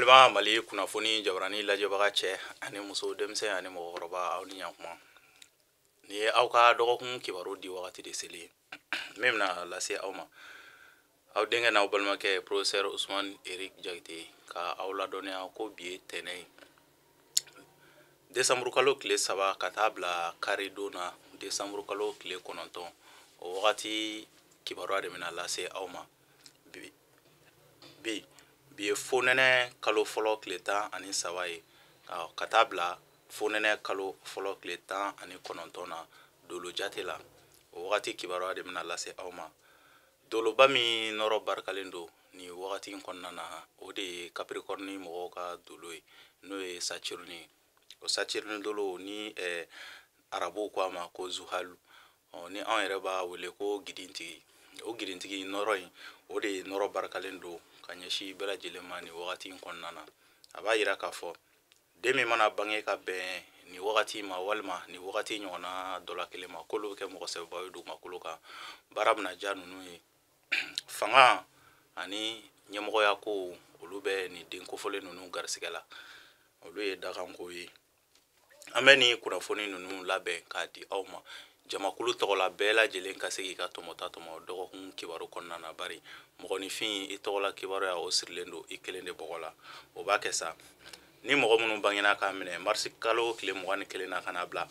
Maliba Mali kunnafoni jabarani lajɛbaga cɛ ani muso, denmisɛn ani mɔgɔkɔrɔba, aw ni ɲakuma. Nin ye aw ka dɔgɔkun kibaru di wagati de seli ye min bɛna lase aw ma, aw denkɛ n'aw balimakɛ professeur Ousmane Eric Diakité, ka aw ladɔnniya ko bi ye tɛnɛ ye, desanburu kalo tile 3 ka taa bila kari don na, desanburu kalo tile 9, o wagati kibaruya de bɛna lase aw ma bi. Bi ye fonɛnɛ kalo fɔlɔ tile 13 ye, ka taa bila fonɛnɛ kalo fɔlɔ tile 19 na dolo jate la. O wagati kibaruya de bɛna lase aw ma. Doloba min nɔrɔ barikalen don nin wagati in kɔnɔna na, o de ye Capricorne mɔgɔw ka dolo ye, n'o ye Saturne ye. O Saturne dolo ni arabuw ko a ma ko Zuhalu, ni anw yɛrɛ b'a wele ko gidintigi. O gidintigi nɔrɔ in, o de ye nɔrɔ barikalen don ka ɲɛsin bɛɛ lajɛlen ma nin wagati in kɔnɔna na. A b'a yira k'a fɔ den min mana bange ka bɛn nin wagati ma walima nin wagati ɲɔgɔnna dɔ la kelen ma, k'olu bɛ kɛ mɔgɔ sɛbɛbaw ye dugumakolo kan. Baara bɛna diya ninnu ye, fanga ani ɲɛmɔgɔya ko olu bɛ nin den kofɔlen ninnu garisigɛ la, olu ye dakanko ye. An bɛ nin kunnafoni ninnu labɛn k'a di aw ma jamakulu tɔgɔ la, bɛɛ lajɛlen ka se k'i ka tɔmɔta tɔmɔ dɔgɔkun kibaru kɔnɔna na, bari mɔgɔninfin i tɔgɔla kibaruya o sirilen don i kelen de bɔgɔ la. O b'a kɛ sa ni mɔgɔ minnu bangena k'a minɛ marisi kalo tile 21 na ka na bila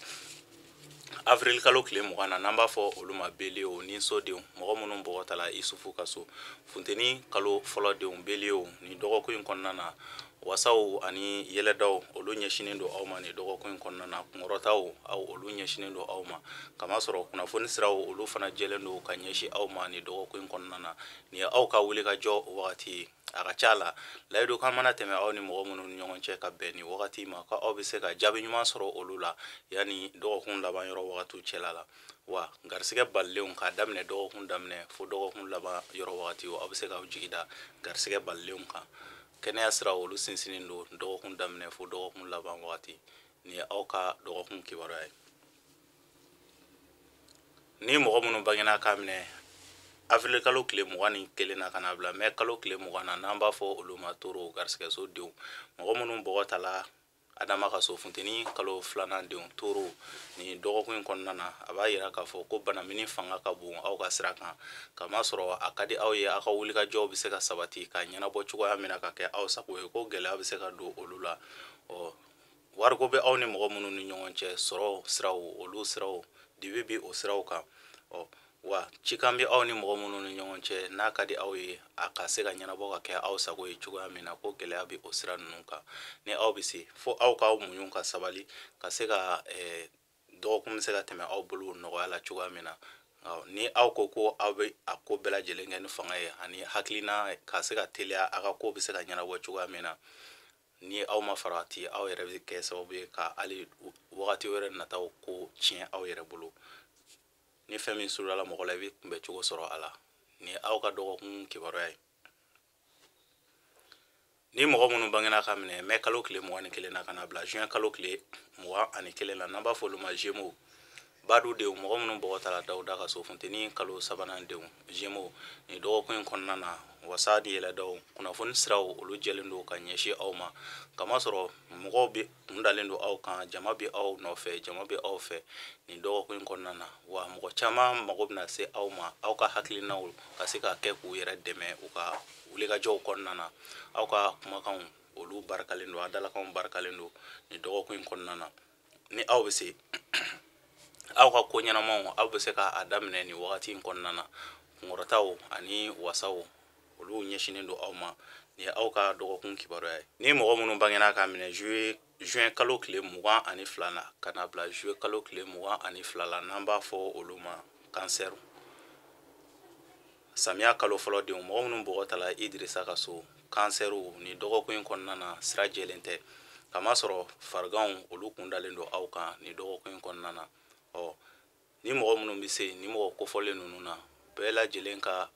avril kalo tile 20 na, n'an b'a fɔ olu ma beliyew ni sodenw, mɔgɔ minnu bɔgɔ tala Isufu ka so, funteni kalo fɔlɔ denw beliyew, nin dɔgɔkun in kɔnɔna na wasaw ani yɛlɛdaw olu ɲɛsinnen don aw ma. Nin dɔgɔkun in kɔnɔna na kunkɔrɔtaw aw olu ɲɛsinnen don aw ma, kamasɔrɔ kunnafoni siraw olu fana jɛlen don ka ɲɛsin aw ma nin dɔgɔkun in kɔnɔna na. Nin ye aw ka wuli ka jɔ wagati ye. A ka ca la layidu kan mana tɛmɛ aw ni mɔgɔ minnu ni ɲɔgɔn cɛ ka bɛn nin wagati ma, ko aw bɛ se ka jaabi ɲuman sɔrɔ olu la yanni dɔgɔkun laban yɔrɔ wagatiw cɛla la. Wa garisigɛ balilenw k'a daminɛ dɔgɔkun daminɛ fo dɔgɔkun laban yɔrɔ wagatiw, aw bɛ se k'aw jigi da garisigɛ balilenw kan. Kɛnɛya sira olu sinsinnen don dɔgɔkun daminɛ fo dɔgɔkun laban wagati. Nin ye aw ka dɔgɔkun kibaruya ye. Ni mɔgɔ minnu bangena k'a minɛ avril kalo tile 21 na ka na bila mɛ kalo tile 20 na, n'an b'a fɔ olu ma toro garisigɛso denw, mɔgɔ minnu bɔgɔ tala Adama ka so, funteni kalo filanan denw toro, nin dɔgɔkun in kɔnɔna na a b'a yira k'a fɔ ko banamini fanga ka bon aw ka sira kan, kamasɔrɔ a ka di aw ye aw ka wulikajɔw bɛ se ka sabati ka ɲɛnabɔ cogoya min na ka kɛ aw sago ye, ko gɛlɛya bɛ se ka don olu la. Wariko bɛ aw ni mɔgɔ minnu ni ɲɔgɔn cɛ, sɔrɔ siraw olu siraw dibi bɛ o siraw kan. Wa cikan bɛ aw ni mɔgɔ minnu ni ɲɔgɔn cɛ, n'a ka di aw ye a ka se ka ɲɛnabɔ ka kɛ aw sago ye cogoya min na, ko gɛlɛya bɛ o sira ninnu kan. Ni aw bɛ se fo aw k'aw muɲu ka sabali ka se ka dɔgɔkun bɛ se ka tɛmɛ aw bolo nɔgɔya la cogoya min na. Ni aw ko ko aw bɛ a ko bɛɛ lajɛlen kɛ ni fanga ye ani hakilina ka se ka teliya aw ka ko bɛ se ka ɲɛnabɔ cogoya min na, ni aw ma farati aw yɛrɛ bɛ kɛ sababu ye ka hali wagati wɛrɛ nataw ko tiɲɛ aw yɛrɛ bolo. Ni fɛn min surunyala mɔgɔ la, i bɛ kunbɛ cogo sɔrɔ a la. Nin ye aw ka dɔgɔkun kibaruya ye. Ni mɔgɔ minnu bangena ka minɛ mɛ kalo tile 21 na ka na bila juin kalo tile 21 na, n'an b'a fɔ olu ma Gémeaux badu denw, mɔgɔ minnu bɔgɔ tala Dawuda ka so, funteni kalo sabanan denw Gémeaux, nin dɔgɔkun in kɔnɔna na wasa ni yɛlɛdaw kunnafoni siraw olu jɛlen don ka ɲɛsin aw ma, kamasɔrɔ mɔgɔw bɛ kun dalen don aw kan, jama bɛ aw nɔfɛ, jama bɛ aw fɛ nin dɔgɔkun in kɔnɔna na. Wa mɔgɔ caman mago bɛna se aw ma, aw ka hakilinaw ka se ka kɛ k'u yɛrɛ dɛmɛ u ka wulikajɔw kɔnɔna na. Aw ka kumakanw olu barikalen don, aw dalakanw barikalen don nin dɔgɔkun in kɔnɔna na. Ni aw bɛ se aw ka ko ɲɛnamaw, aw bɛ se k'a daminɛ nin wagati in kɔnɔna na. Kunkɔrɔtaw ani wasaw olu ɲɛsinnen don aw ma. Nin ye aw ka dɔgɔkun kibaruya ye. Ni mɔgɔ minnu bangena k'a minɛ juin kalo tile 22 na ka na bila juillet kalo tile 22 la, n'an b'a fɔ olu ma kansɛri samiya kalo fɔlɔ denw, mɔgɔ minnu bɔgɔ tala Idirisa ka so, kansɛriw, nin dɔgɔkun in kɔnɔna na sira jɛlen tɛ, kamasɔrɔ fariganw olu kun dalen don aw kan nin dɔgɔkun in kɔnɔna na. Ni mɔgɔ minnu bɛ se ni mɔgɔ kofɔlen ninnu na, bɛɛ lajɛlen ka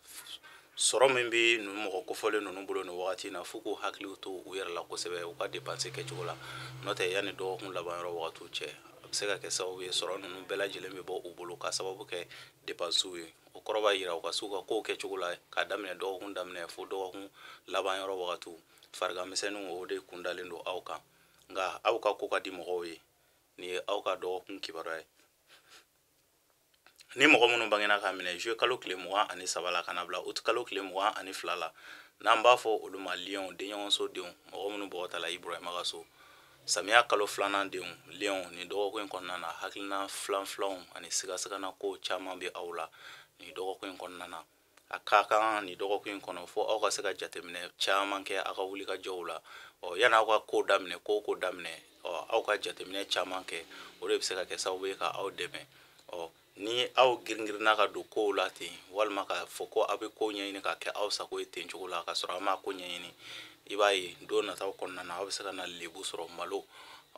sɔrɔ min bɛ ninnu mɔgɔ kofɔlen ninnu bolo nin wagati in na, f'u k'u hakiliw to u yɛrɛ la kosɛbɛ u ka dépense kɛcogo la, n'o tɛ yanni dɔgɔkun laban yɔrɔ wagatiw cɛ, a bɛ se ka kɛ sababu ye sɔrɔ ninnu bɛɛ lajɛlen bɛ bɔ u bolo ka sababu kɛ dépensew ye. O kɔrɔ b'a jira u ka se u ka kow kɛcogo la k'a daminɛ dɔgɔkun daminɛ fo dɔgɔkun laban yɔrɔ wagatiw. Farigan misɛnninw o de kundalen don aw kan, nka aw ka ko ka di mɔgɔw ye. Nin ye aw ka dɔgɔkun kibaruya ye. Ni mɔgɔ minnu bangena k'a minɛ juillet kalo tile 23 la ka na bila août kalo tile 22 la, n'an b'a fɔ olu ma lion, denɲɔgɔnso denw, mɔgɔ minnu bɔgɔ tala Iburahima ka so, samiya kalo filanan denw, lion, nin dɔgɔkun in kɔnɔna na hakilina filan filanw ani sigasigana ko caman bɛ aw la nin dɔgɔkun in kɔnɔna na. A ka kan nin dɔgɔkun in kɔnɔ fo aw ka se ka jateminɛ caman kɛ aw ka wulikajɔw la. Yanni aw ka ko daminɛ, ko o ko daminɛ, aw ka jateminɛ caman kɛ, o de bɛ se ka kɛ sababu ye ka aw dɛmɛ. Ni aw girin-girinna ka don kow la ten, walima k'a fɔ ko aw bɛ ko ɲɛɲini ka kɛ aw sago ye ten cogo la, ka sɔrɔ aw m'a ko ɲɛɲini, i b'a ye don nataw kɔnɔna na aw bɛ se ka na lebu sɔrɔ, malo.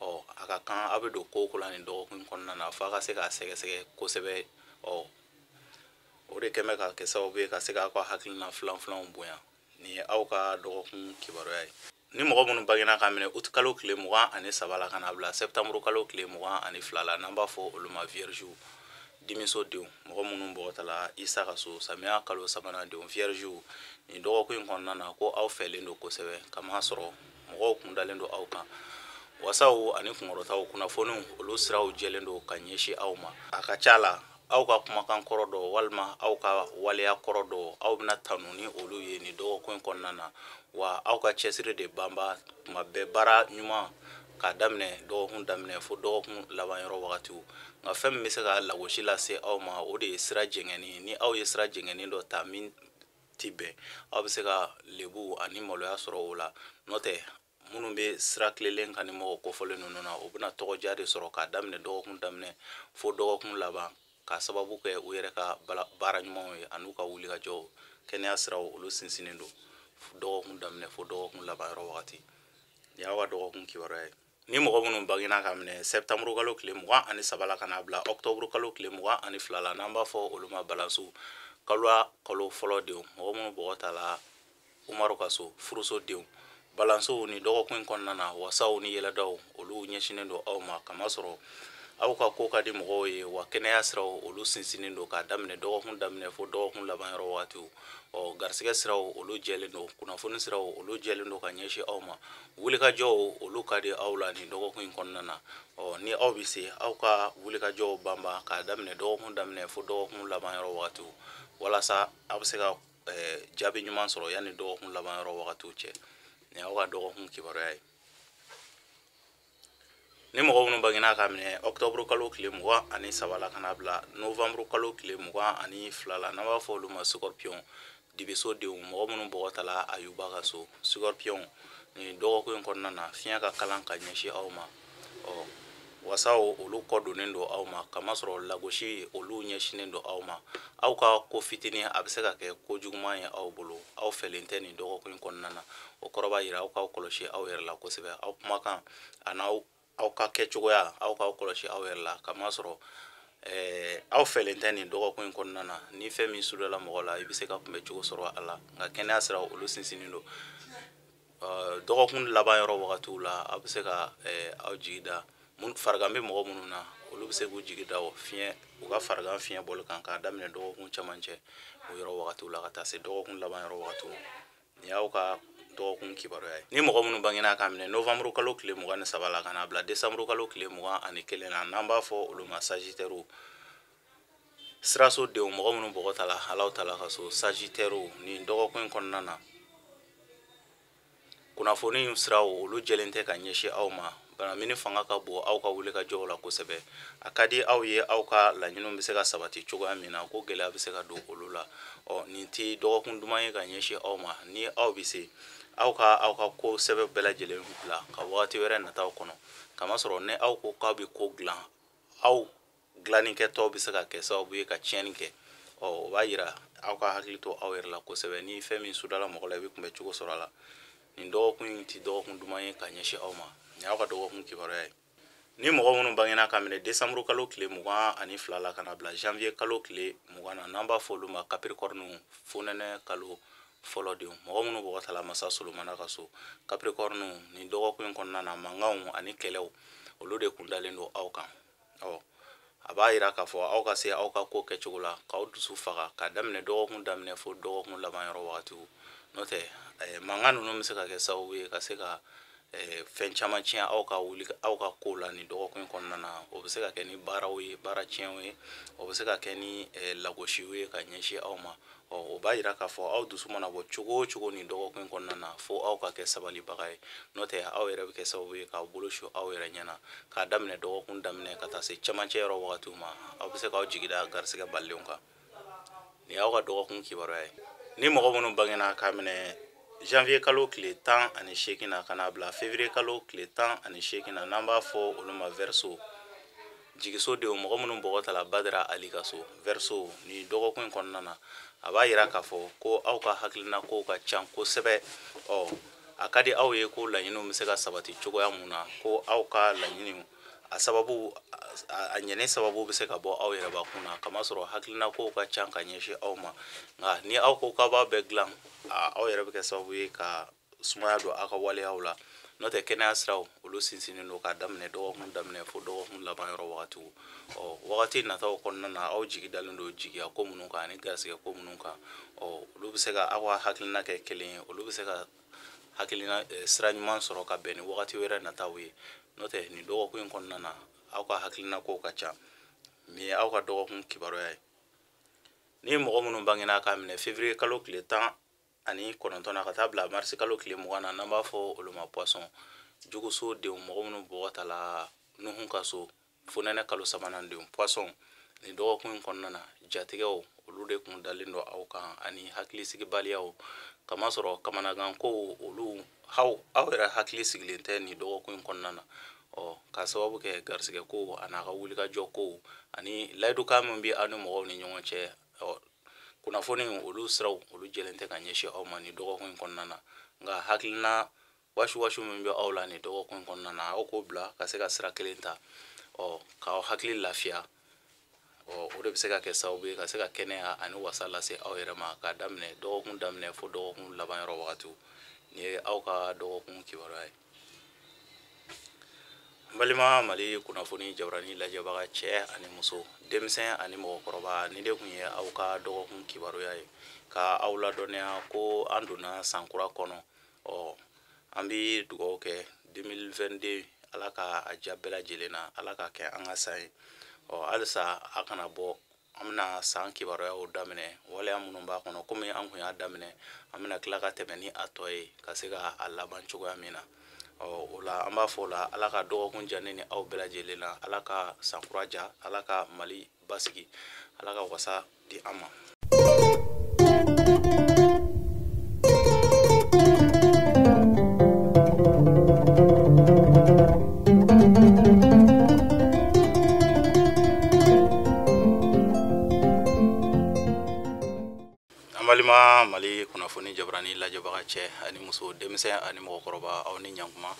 A ka kan aw bɛ don ko o ko la nin dɔgɔkun kɔnɔna na, f'a ka se k'a sɛgɛsɛgɛ kosɛbɛ. O de kɛn bɛ ka kɛ sababu ye ka se k'aw ka hakilina filan filanw bonya. Nin ye aw ka dɔgɔkun kibaruya ye. Ni mɔgɔ minnu bangena k'a minɛ août kalo tile 23 la ka na bila septembre kalo tile 22 la, n'an b'a fɔ olu ma vierge, dimiso denw, mɔgɔ minnu bɔgɔtala Isa ka so, samiya kalo sabanan denw, vierge, nin dɔgɔkun in kɔnɔna na ko aw fɛlen don kosɛbɛ, kamasɔrɔ mɔgɔw kundalen don aw kan. Wasaw ani kunkɔrɔtaw, kunnafoniw olu siraw jɛlen don ka ɲɛsin aw ma. A ka ca la aw ka kumakan kɔrɔ dɔw walima aw ka waleya kɔrɔ dɔw, aw bɛna tanu ni olu ye nin dɔgɔkun in kɔnɔna na. Wa aw ka cɛsiri de banba tuma bɛɛ baara ɲuman k'a daminɛ dɔgɔkun daminɛ fo dɔgɔkun laban yɔrɔ wagatiw. Nka fɛn min bɛ se ka lagosi lase aw ma, o de ye sira jɛngɛnni. Ni aw ye sira jɛngɛnni dɔ ta min ti bɛn, aw bɛ se ka lebu ani maloya sɔrɔ o la. N'o tɛ, minnu bɛ sira tilelen kan ni mɔgɔ kofɔlen ninnu na, o bɛna tɔgɔdiya de sɔrɔ k'a daminɛ dɔgɔkun daminɛ fo dɔgɔkun laban, k'a sababu kɛ u yɛrɛ ka baara ɲumanw ye an'u ka wulikajɔw. Kɛnɛya siraw olu sinsinnen don dɔgɔkun daminɛ fo dɔgɔkun laban yɔrɔ wagati. Nin y'aw ka dɔgɔkun kibaruya ye. Ni mɔgɔ minnu bangena k'a minɛ septembre kalo tile 23 la ka n'a bila octobre kalo tile 22 la, n'an b'a fɔ olu ma balansiw, kaloya kalo fɔlɔ denw, mɔgɔ minnu bɔgɔ tala Umaru ka so, furuso denw, balansiw, ni dɔgɔkun in kɔnɔna na wasaw ni yɛlɛdaw olu ɲɛsinnen don aw ma, kamasɔrɔ aw ka ko ka di mɔgɔw ye. Wa kɛnɛya siraw olu sinsinnen don k'a daminɛ dɔgɔkun daminɛ fo dɔgɔkun laban yɔrɔ wagatiw. Garisɛgɛ siraw olu jɛlen don, kunnafoni siraw olu jɛlen don ka ɲɛsin aw ma. Wulikajɔw olu ka di aw la nin dɔgɔkun in kɔnɔna na. Ni aw bɛ se, aw ka wulikajɔw banban k'a daminɛ dɔgɔkun daminɛ fo dɔgɔkun laban yɔrɔ wagatiw, walasa aw bɛ se ka jaabi ɲuman sɔrɔ yanni dɔgɔkun laban yɔrɔ wagatiw cɛ. Nin y'aw ka dɔgɔkun kibaruya ye. Ni mɔgɔ minnu bangena k'a minɛ octobre kalo tile 23 la ka na bila novembre kalo tile 22 la, n'an b'a fɔ olu ma scorpion, dibiso denw, mɔgɔ minnu bɔgɔ tala Ayuba ka so, scorpion, nin dɔgɔkun in kɔnɔna na fiɲɛ ka kalan ka ɲɛsin aw ma. Wasaw olu kɔ donnen don aw ma, kamasɔrɔ lagosi olu ɲɛsinnen don aw ma. Aw ka ko fitinin a bɛ se ka kɛ ko juguman ye aw bolo, aw fɛlen tɛ nin dɔgɔkun in kɔnɔna na. O kɔrɔ b'a jira aw k'aw kɔlɔsi aw yɛrɛ la kosɛbɛ, aw kumakan an'aw aw ka kɛcogoya, aw k'aw kɔlɔsi aw yɛrɛ la, kamasɔrɔ aw fɛlen tɛ nin dɔgɔkun in kɔnɔna na. Ni fɛn min sudala mɔgɔ la, i bɛ se ka kunbɛ cogo sɔrɔ a la. Nka kɛnɛya siraw olu sinsinnen don. Dɔgɔkun laban yɔrɔ wagatiw la, aw bɛ se ka aw jigi da farigan bɛ mɔgɔ minnu na, olu bɛ se k'u jigi da o fiɲɛ, u ka farigan fiɲɛ bɔli kan k'a daminɛ dɔgɔkun cɛmancɛ o yɔrɔ wagatiw la ka taa se dɔgɔkun laban yɔrɔ wagatiw. Nin y'aw ka dɔgɔkun kibaruya ye. Ni mɔgɔ minnu bangena k'a minɛ novembre kalo tile 23 la ka n'a bila décembre kalo tile 21 na, n'an b'a fɔ olu ma sagittaire, siraso denw, mɔgɔ minnu bɔgɔ tala Alahu taala ka so, sagittaire, nin dɔgɔkun in kɔnɔna na kunnafoni siraw olu jɛlen tɛ ka ɲɛsin aw ma. Banamini fanga ka bon aw ka wulikajɔw la kosɛbɛ. A ka di aw ye aw ka laɲiniw bɛ se ka sabati cogoya min na, ko gɛlɛya bɛ se ka don olu la. Nin tɛ dɔgɔkun duman ye ka ɲɛsin aw ma. Ni aw bɛ se, aw ka aw ka ko sɛbɛ bɛɛ lajɛlen bila ka wagati wɛrɛ nataw kɔnɔ, kamasɔrɔ ni aw ko k'aw bɛ ko dilan, aw dilannikɛtɔ bɛ se ka kɛ sababu ye ka tiɲɛni kɛ. O b'a yira aw ka hakili to aw yɛrɛ la kosɛbɛ. Ni fɛn min sudala mɔgɔ la, i bɛ kunbɛ cogo sɔrɔ a la. Nin dɔgɔkun in tɛ dɔgɔkun duman ye ka ɲɛsin aw ma. Nin y'aw ka dɔgɔkun kibaruya ye. Ni mɔgɔ minnu bangena k'a minɛ décembre kalo tile 22 la ka na bila janvier kalo tile 20 na, n'an b'a fɔ olu ma capricorne, fonɛnɛ kalo fɔlɔ denw, mɔgɔ minnu bɔgɔ tala masa Solomana ka so, capricorne, nin dɔgɔkun in kɔnɔna na mankanw ani kɛlɛw olu de kundalen don aw kan. A b'a yira k'a fɔ aw ka se aw ka ko kɛcogo la, k'aw dusu faga k'a daminɛ dɔgɔkun daminɛ fo dɔgɔkun laban yɔrɔ wagatiw. N'o tɛ, Mankan ninnu bɛ se ka kɛ sababu ye ka se ka fɛn caman tiɲɛ aw ka wuli aw ka kow la nin dɔgɔkun in kɔnɔna na. O bɛ se ka kɛ ni baaraw ye, baara tiɲɛw ye, o bɛ se ka kɛ ni lagosiw ye ka ɲɛsin aw ma. O b'a yira k'a fɔ aw dusu mana bɔ cogo o cogo nin dɔgɔkun in kɔnɔna na, fo aw ka kɛ sabalibaga ye, n'o tɛ aw yɛrɛ bɛ kɛ sababu ye k'aw bolo su aw yɛrɛ ɲɛna. K'a daminɛ dɔgɔkun daminɛ ka taa se cɛmancɛ yɔrɔ wagatiw ma, aw bɛ se k'aw jigi da garisɛgɛ balilenw kan. Nin y'aw ka dɔgɔkun kibaruya ye. Ni mɔgɔ minnu bangena k'a minɛ janvier kalo tile 18 na ka n'a bila février kalo tile 18 na, n'an b'a fɔ olu ma Verseau, jigiso denw, mɔgɔ minnu bɔgɔ tala Badara Ali ka so, Verseau, nin dɔgɔkun in kɔnɔna na, a b'a yira k'a fɔ ko aw ka hakilina kow ka ca kosɛbɛ. A ka di aw ye ko laɲiniw bɛ se ka sabati cogoya mun na, ko aw ka laɲiniw a sababu, a ɲɛni sababu bɛ se ka bɔ aw yɛrɛ bakun na, kamasɔrɔ hakilina kow ka ca ka ɲɛsin aw ma. Nka ni aw ko k'aw b'a bɛɛ dilan, aw yɛrɛ bɛ kɛ sababu ye ka sumaya don aw ka waleyaw la. N'o tɛ kɛnɛya siraw olu sinsinnen don k'a daminɛ dɔgɔkun daminɛ fo dɔgɔkun laban yɔrɔ wagatiw. Wagati nataw kɔnɔna na, aw jigi dalen don jigiya ko minnu kan ani garisɛgɛ ko minnu kan, olu bɛ se ka aw ka hakilina kɛ kelen ye, olu bɛ se ka hakilina sira ɲuman sɔrɔ ka bɛn ni wagati wɛrɛ nataw ye. N'o tɛ nin dɔgɔkun in kɔnɔna na, aw ka hakilina kow ka ca. Nin ye aw ka dɔgɔkun kibaruya ye. Ni mɔgɔ minnu bangena k'a minɛ février kalo tile 19 na ka taa bila mars kalo tile 20 na, n'an b'a fɔ olu ma poisson, juguso denw, mɔgɔ minnu bɔgɔ tala Nuhun ka so, fonɛnɛ kalo sabanan denw, poisson, nin dɔgɔkun in kɔnɔna na, jatigɛw olu de kun dalen don aw kan ani hakilisigibaliyaw, kamasɔrɔ kamanagankow olu aw yɛrɛ hakili sigilen tɛ nin dɔgɔkun in kɔnɔna na. K'a sababu kɛ garisɛgɛ ko a n'a ka wulikajɔ ko ani layidukan min bɛ aw ni mɔgɔw ni ɲɔgɔn cɛ, kunnafoni olu siraw olu jɛlen tɛ ka ɲɛsin aw ma nin dɔgɔkun in kɔnɔna na. Nka hakilina wasiwasi min bɛ aw la nin dɔgɔkun in kɔnɔna na, aw k'o bila ka se ka sira kelen ta, k'aw hakili lafiya. O de bɛ se ka kɛ sababu ye ka se ka kɛnɛya ani wasa lase aw yɛrɛ ma k'a daminɛ dɔgɔkun daminɛ fo dɔgɔkun laban yɔrɔ wagatiw. Nin ye aw ka dɔgɔkun kibaruya ye. N balima Mali kunnafoni jabarani lajɛbaga cɛ ani muso, denmisɛn ani mɔgɔkɔrɔba, nin de kun ye aw ka dɔgɔkun kibaruya ye, ka aw ladɔnniya ko an donna san kura kɔnɔ. An bi dugawu kɛ 2022, Ala ka a diya bɛɛ lajɛlen na, Ala ka kɛ an ka san ye. Halisa a kana bɔ, an bɛna san kibaruyaw daminɛ, waleya minnu b'a kɔnɔ, komi an kun y'a daminɛ, an bɛna tila ka tɛmɛ ni a tɔ ye ka se ka a laban cogoya min na. O la an b'a fɔ o la, Ala ka dɔgɔkun diya ne ni aw bɛɛ lajɛlen na, Ala ka san kura diya, Ala ka Mali basigi, Ala ka wasa di an ma. An balima Mali kunnafoni jabarani lajɛbaga cɛ ani muso, denmisɛn ani mɔgɔkɔrɔba, aw ni ɲankuma.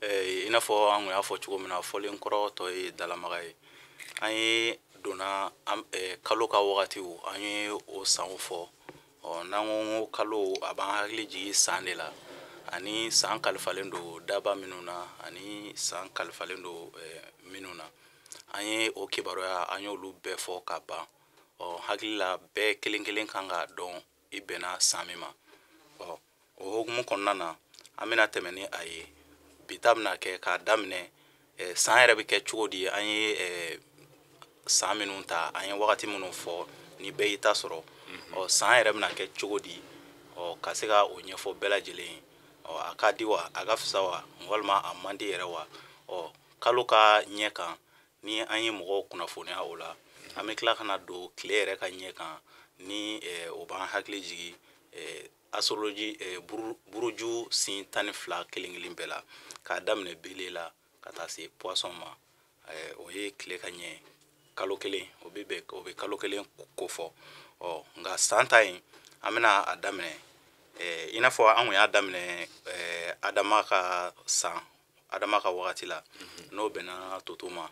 I n'a fɔ an kun y'a fɔ cogo min na, fɔlen kɔrɔ tɔ ye dalamaga ye. An ye donna kalo ka wagatiw, an ye o sanw fɔ. N'an ko ko kalo, a b'an hakili jigin san de la, ani san kalifalen don daba minnu na, ani san kalifalen don minnu na. An ye o kibaruya, an y'olu bɛɛ fɔ ka ban. Hakili la bɛɛ kelen kelen kan k'a dɔn i bɛnna san min ma. O hokumu kɔnɔna na, an bɛna tɛmɛ ni a ye. Bi ta bɛna kɛ k'a daminɛ, san yɛrɛ bɛ kɛ cogo di, an ye san minnu ta, an ye wagati minnu fɔ, ni bɛɛ y'i ta sɔrɔ. San yɛrɛ bɛna kɛ cogo di, ka se ka o ɲɛfɔ bɛɛ lajɛlen ye. A ka di wa, a ka fisa wa, walima a man di yɛrɛ wa. Kalo ka ɲɛ kan, ni an ye mɔgɔw kunnafoniya o la, an bɛ tila ka na don tile yɛrɛ ka ɲɛ kan, ni o b'an hakili jigin astrologie, buruju sin 12 kelen kelen bɛɛ la, k'a daminɛ bele la ka taa se poisson ma. O ye tile ka ɲɛ kalo kelen, o bɛ bɛn, o bɛ kalo kelen ko fɔ. Nka san ta in, an bɛna a daminɛ, i n'a fɔ an kun y'a daminɛ, Adama ka san, Adama ka wagati la, n'o bɛnna Toto ma.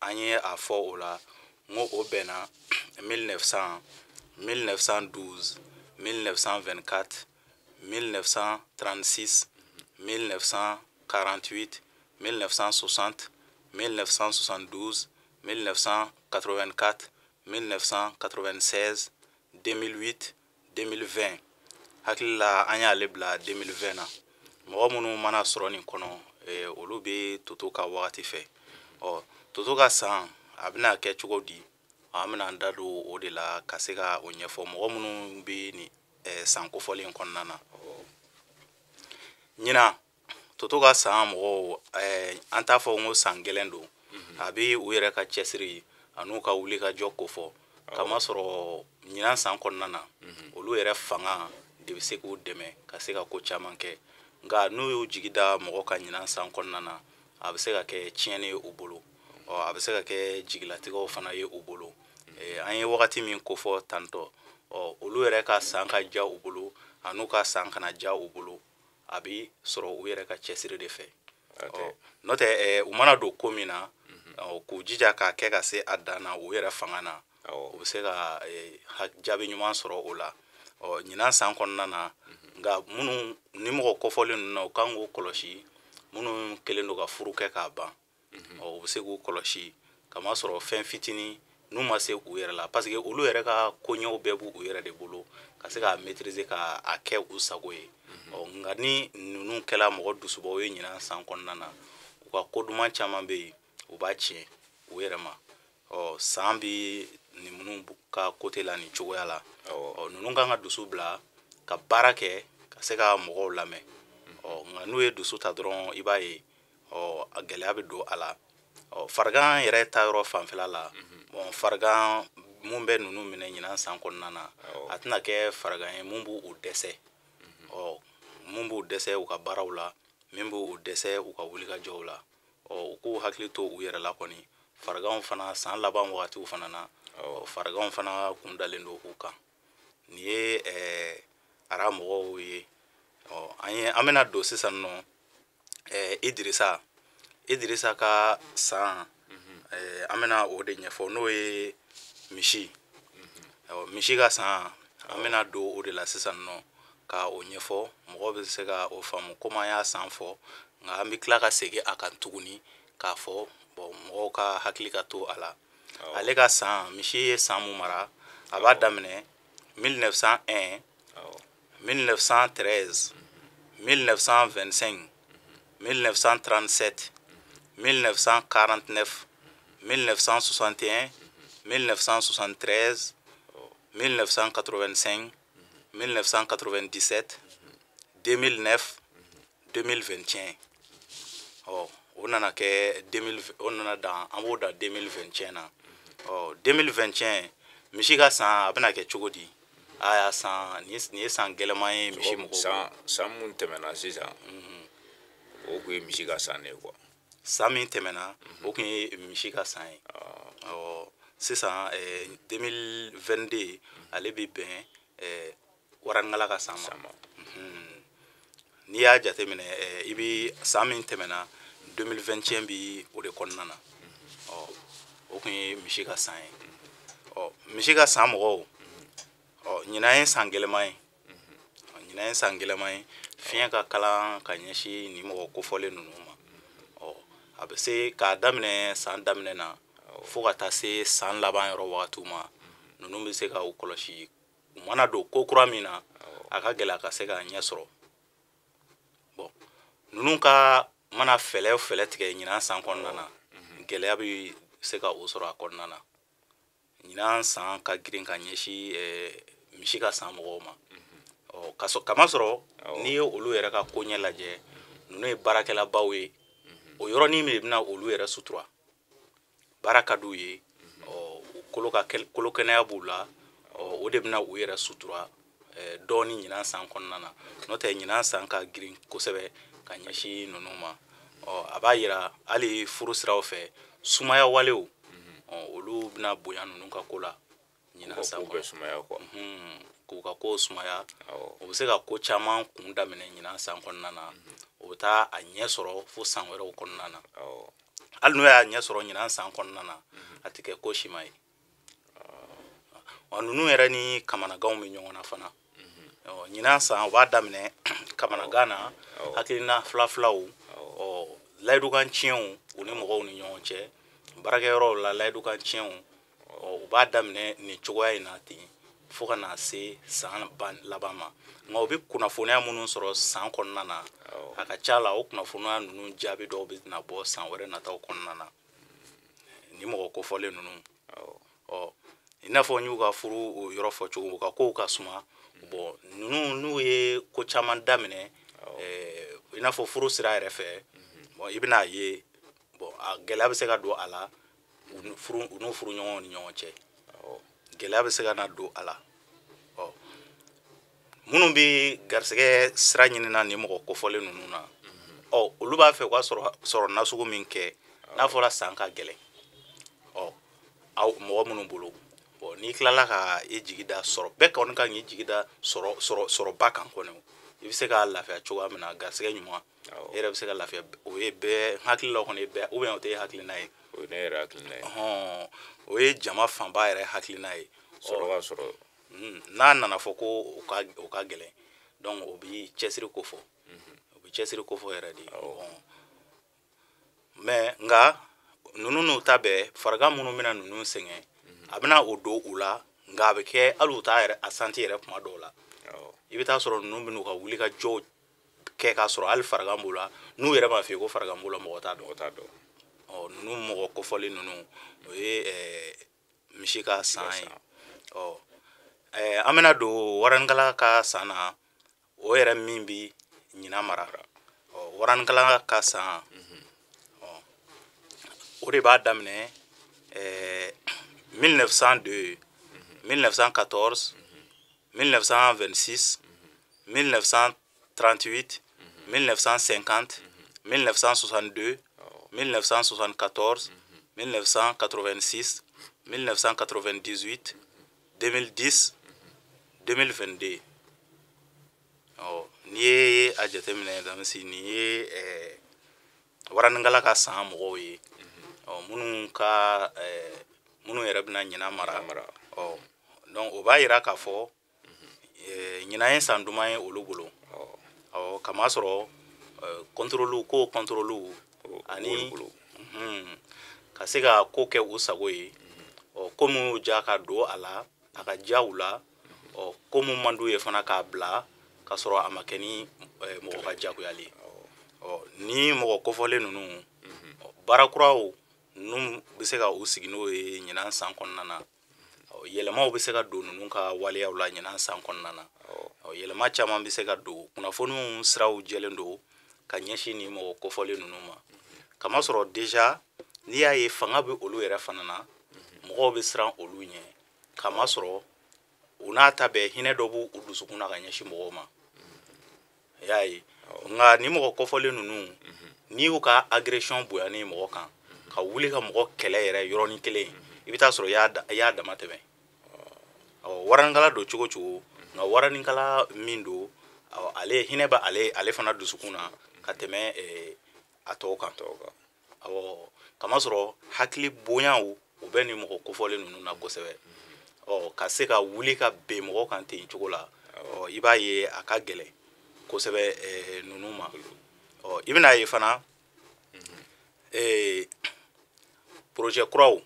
An ye a fɔ o la, n ko o bɛnna 1900, 1912, 1924, 1936, 1948, 1960, 1972, 1984, 1996, 2008, 2020. Hakili la an y'ale bila 2020 na. Mɔgɔ minnu mana sɔrɔ nin kɔnɔ, olu bɛ Toto ka wagati fɛ. Ɔ, Toto ka san a bɛna kɛ cogo di? An bɛna an da don o de la ka se ka o ɲɛfɔ mɔgɔ minnu bɛ nin san kofɔlen kɔnɔna na. Ɲinan Toto ka san mɔgɔw, an t'a fɔ n ko san gɛlɛn don. A bɛ u yɛrɛ ka cɛsiri an'u ka wuli ka jɔ kofɔ, kamasɔrɔ ɲinan san kɔnɔna na, olu yɛrɛ fanga de bɛ se k'u dɛmɛ ka se ka ko caman kɛ. Nka n'u y'u jigi da mɔgɔ ka ɲinan san kɔnɔna na, a bɛ se ka kɛ tiɲɛni ye u bolo, ɔ, a bɛ se ka kɛ jigilatigɛw fana ye u bolo. An ye wagati min kofɔ tantɔ, ɔ, olu yɛrɛ ka san ka diya u bolo an'u ka san kana diya u bolo, a bɛ sɔrɔ u yɛrɛ ka cɛsiri de fɛ. N'o tɛ, u mana don ko min na, k'u jija k'a kɛ ka se a dan na u yɛrɛ fanga na, u bɛ se ka jaabi ɲuman sɔrɔ o la. Ɔ, ɲinan san kɔnɔna na, nka minnu ni mɔgɔ kɔfɔlen ninnu na, u kan k'u kɔlɔsi. Minnu kɛlen don ka furu kɛ k'a ban, ɔ, u bɛ se k'u kɔlɔsi, kamasɔrɔ fɛn fitinin n'u ma se u yɛrɛ la, parce que olu yɛrɛ ka koɲɛw bɛɛ b'u yɛrɛ de bolo ka se k'a maîtriser, k'a kɛ u sago ye. Ɔ, nka ni ninnu kɛla mɔgɔ dusubaw ye ɲinan san kɔnɔna na, u ka ko duman caman bɛ yen, u b'a tiɲɛ u yɛrɛ ma. Ɔ, san bi nin minnu ka côté la nin cogoya la. Ɔ, ninnu kan ka dusu bila ka baara kɛ ka se ka mɔgɔw lamɛn. Ɔ, nka n'u ye dusu ta dɔrɔn, i b'a ye, ɔ, a gɛlɛya bɛ don a la. Ɔ, farigan yɛrɛ ta yɔrɔ fanfɛla la, bon, farigan mun bɛ ninnu minɛ ɲinan san kɔnɔna na, a tɛna kɛ farigan ye mun b'u dɛsɛ, ɔ, mun b'u dɛsɛ u ka baaraw la, min b'u dɛsɛ u ka wulikajɔw la. Ɔ, u k'u hakili to u yɛrɛ la kɔni. Fariganw fana, san laban wagatiw fana na, fariganw fana kun dalen don u kan. Nin ye ara mɔgɔw ye. Ɔ, an ye an bɛna don sisan nɔ Idirisa ka san, an bɛna o de ɲɛfɔ, n'o ye misi. Ɔ, misi ka san, an bɛna don o de la sisan nɔ ka o ɲɛfɔ, mɔgɔ bɛ se ka o faamu. Komi an y'a san fɔ, nka an bɛ tila ka segin a kan tuguni k'a fɔ, bon, mɔgɔw ka hakili ka to a la. Ale ka san, misi ye san mun mara, a b'a daminɛ 1901, 1913, 1925, 1937, 1949, 1961, 1973, 1985, 1997, 2009, 2021. Ɔ, o nana kɛ 2000, o nana dan, an b'o da 2021 na. Ɔ, 2021 misi ka san, a bɛna kɛ cogo di? A y'a san, nin ye san gɛlɛman ye misi mɔgɔw. San mun tɛmɛna sisan, o kun ye misi ka san de ye quoi. San min tɛmɛna, o kun ye misi ka san ye. Ɔ, sisan 2022, ale bɛ bɛn waranikala ka san ma. N'i y'a jateminɛ, i bɛ san min tɛmɛna, 2021 bi o de kɔnɔna na. Ɔ, o kun ye misi ka san ye. Ɔ, misi ka san mɔgɔw, ɔ, ɲinan ye san gɛlɛman ye. Ɲinan ye san gɛlɛman ye, fiɲɛ ka kalan ka ɲɛsin nin mɔgɔ kofɔlen ninnu ma. Ɔ, a bɛ se k'a daminɛ san daminɛ na fo ka taa se san laban yɔrɔ wagatiw ma, ninnu bɛ se ka u kɔlɔsi. U mana don ko kura min na, a ka gɛlɛ a ka se k'a ɲɛ sɔrɔ. Bon, ninnu ka mana fɛlɛ o fɛlɛ tigɛ ɲinan san kɔnɔna na, gɛlɛya bɛ se ka o sɔrɔ a kɔnɔna na. Ɲinan san ka girin ka ɲɛsin misi ka san mɔgɔw ma. Ɔ, kamasɔrɔ n'i ye olu yɛrɛ ka koɲɛ lajɛ, ninnu ye baarakɛlabaw ye. O yɔrɔnin de bɛna olu yɛrɛ sutura. Baara ka d'u ye, ɔ, kolo ka kolo kɛnɛya b'u la. Ɔ, o de bɛna u yɛrɛ sutura dɔɔni ɲinan san kɔnɔna na. N'o tɛ, ɲinan san ka girin kosɛbɛ ka ɲɛsin ninnu ma. Ɔ, a b'a yira hali furu siraw fɛ, sumaya walew, ɔ, olu bɛna bonya ninnu ka ko la ɲinan san kɔnɔ. Sumaya quoi. K'u ka ko sumaya. U bɛ se ka ko caman kun daminɛ ɲinan san kɔnɔna na, o bɛ taa a ɲɛ sɔrɔ fo san wɛrɛw kɔnɔna na. Hali n'u y'a ɲɛ sɔrɔ ɲinan san kɔnɔna na, a tɛ kɛ ko si ma ye. Ɔ, ninnu yɛrɛ ni kamanaganw bɛ ɲɔgɔn na fana. Ɔ, ɲinan san, u b'a daminɛ kamanagan na, hakilina fila filaw, ɔ, layidukan tiɲɛw u ni mɔgɔw ni ɲɔgɔn cɛ baarakɛyɔrɔw la, layidukan tiɲɛw. Ɔ, u b'a daminɛ nin cogoya in na ten. fo ka na se san ban laban ma. Nka u bɛ kunnafoniya minnu sɔrɔ san kɔnɔna na, a ka ca la o kunnafoniya ninnu jaabi dɔw bɛ na bɔ san wɛrɛ nataw kɔnɔna na ni mɔgɔ kofɔlen ninnu. Ɔ, i n'a fɔ n y'u ka furu o yɔrɔ fɔ cogo, u ka kow ka suma. Bon, ninnu n'u ye ko caman daminɛ, i n'a fɔ furu sira yɛrɛ fɛ, bon, i bɛna ye, bon, a gɛlɛya bɛ se ka don a la u n'u furuɲɔgɔnw ni ɲɔgɔn cɛ. Gɛlɛya bɛ se ka na don a la. Ɔ, minnu bɛ garisɛgɛ sira ɲinina nin mɔgɔ kofɔlen ninnu na, ɔ, olu b'a fɛ u ka sɔrɔ nasugu min kɛ, n'a fɔra san ka gɛlɛn, ɔ, aw mɔgɔ minnu bolo, bon, n'i tilala ka i jigi da sɔrɔ, bɛɛ kɔni kan k'i jigi da sɔrɔba kan kɔni, i bɛ se ka lafiya cogoya min na, garisɛgɛ ɲuman, e yɛrɛ bɛ se ka lafiya. O ye bɛɛ hakilila kɔni ye, bɛɛ ou bien o tɛ e hakilina ye? O ye ne yɛrɛ hakilina ye. Ɔhɔn, o ye jama fanba yɛrɛ hakilina ye. Sɔrɔ ka sɔrɔ. N'a nana fɔ ko o ka gɛlɛn, donc o bi cɛsiri ko fɔ, o bi cɛsiri ko fɔ yɛrɛ de. Bon, mais nka ninnu n'u ta bɛɛ, farigan minnu bɛna ninnu sɛgɛn, a bɛna o don u la, nka a bɛ kɛ hali u t'a yɛrɛ a santi yɛrɛ kuma dɔw la. I bɛ taa sɔrɔ ninnu bɛ n'u ka wuli ka jɔw kɛ k'a sɔrɔ hali farigan b'u la, n'u yɛrɛ m'a f'i ye ko farigan b'u la, mɔgɔ t'a dɔn. Mɔgɔ t'a dɔn. Ɔ, ninnu mɔgɔ kofɔlen ninnu, o ye misi ka san ye. Ɔ, an bɛna don waranikala ka san na, o yɛrɛ min bi ɲinan mara. Ɔ, waranikala ka san, ɔ, o de b'a daminɛ 1902, 1914, 1926, 1938, 1950, 1962, 1974, 1986, 1998, 2010, 2022. Ɔ, n'i ye a jateminɛ, Damisi, nin ye waranikala ka san mɔgɔw ye, ɔ, minnu ka minnu yɛrɛ bɛna ɲinan mara. Mara. Ɔ, donc o b'a yira k'a fɔ ɲinan ye san duman ye olu bolo. Ɔ, kamasɔrɔ contrôle ko contrôle ani bolo. Ka se ka ko kɛ u sago ye. Ɔ, ko mun y'u ja ka don a la, a ka diya u la. Ɔ, ko mun man d'u ye fana, k'a bila k'a sɔrɔ a ma kɛ ni mɔgɔ ka diyagoyali ye. Ɔ, ni mɔgɔ kofɔlen ninnu, ɔ, baara kuraw ninnu bɛ se ka u sigi n'o ye ɲinan san kɔnɔna na. Ɔ, yɛlɛmaw bɛ se ka don ninnu ka waleyaw la ɲinan san kɔnɔna na. Ɔ, yɛlɛma caman bɛ se ka don. Kunnafoniw siraw jɛlen don ka ɲɛsin nin mɔgɔ kofɔlen ninnu ma, kamasɔrɔ déjà n'i y'a ye fanga bɛ olu yɛrɛ fana na, mɔgɔw bɛ siran olu ɲɛ, kamasɔrɔ u n'a ta bɛɛ, hinɛ dɔ b'u u dusukun na ka ɲɛsin mɔgɔw ma. I y'a ye? Nka ni mɔgɔ kofɔlen ninnu, n'i y'u ka agression bonyanen mɔgɔ kan, ka wuli ka mɔgɔ kɛlɛ yɛrɛ yɔrɔnin kelen, i bɛ taa sɔrɔ i y'a dama tɛmɛ. Ɔ, waranikala don cogo cogo, nka waranikala min don, ɔ, ale hinɛ bɛ ale fana dusukun na ka tɛmɛ a tɔw kan. Tɔw kan. Awɔ, kamasɔrɔ hakili bonyaw u bɛ nin mɔgɔ kofɔlen ninnu na kosɛbɛ. Ɔ, ka se ka wuli ka ben mɔgɔ kan ten cogo la, ɔ, i b'a ye a ka gɛlɛn kosɛbɛ ninnu ma. Ɔ, i bɛna ye fana projet kuraw.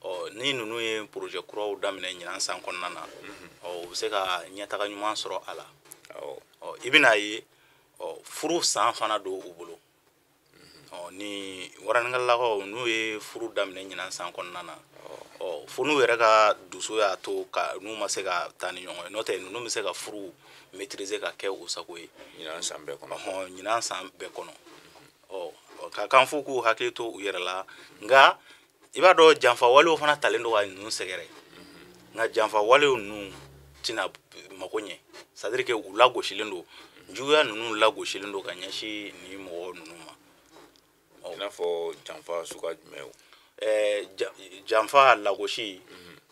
Ɔ, ni ninnu ye projet kuraw daminɛ ɲinan san kɔnɔna na, ɔ, u bɛ se ka ɲɛtaga ɲuman sɔrɔ a la. Ɔ, i bɛna ye, ɔ, furu san fana don u bolo. Ɔ, ni waraninkalakaw n'u ye furu daminɛ ɲinan san kɔnɔna na, ɔ, fo n'u yɛrɛ ka dusu y'a to ka n'u ma se ka taa ni ɲɔgɔn ye, n'o tɛ ninnu bɛ se ka furu maîtriser ka kɛ u sago ye. Ɲinan san bɛɛ kɔnɔ. Ɔhɔn, ɲinan san bɛɛ kɔnɔ. Ɔ, ka kan f'u k'u hakili to u yɛrɛ la. Nka i b'a dɔn, janfa walew fana talen don ka ninnu sɛgɛrɛ, nka janfa walew ninnu tɛna mako ɲɛ, c'est à dire que u lagosilen don, juguya ninnu lagosilen don ka ɲɛsin nin mɔgɔ ninnu ma. I n'a fɔ janfa suguya jumɛn o? Janfa lagosi,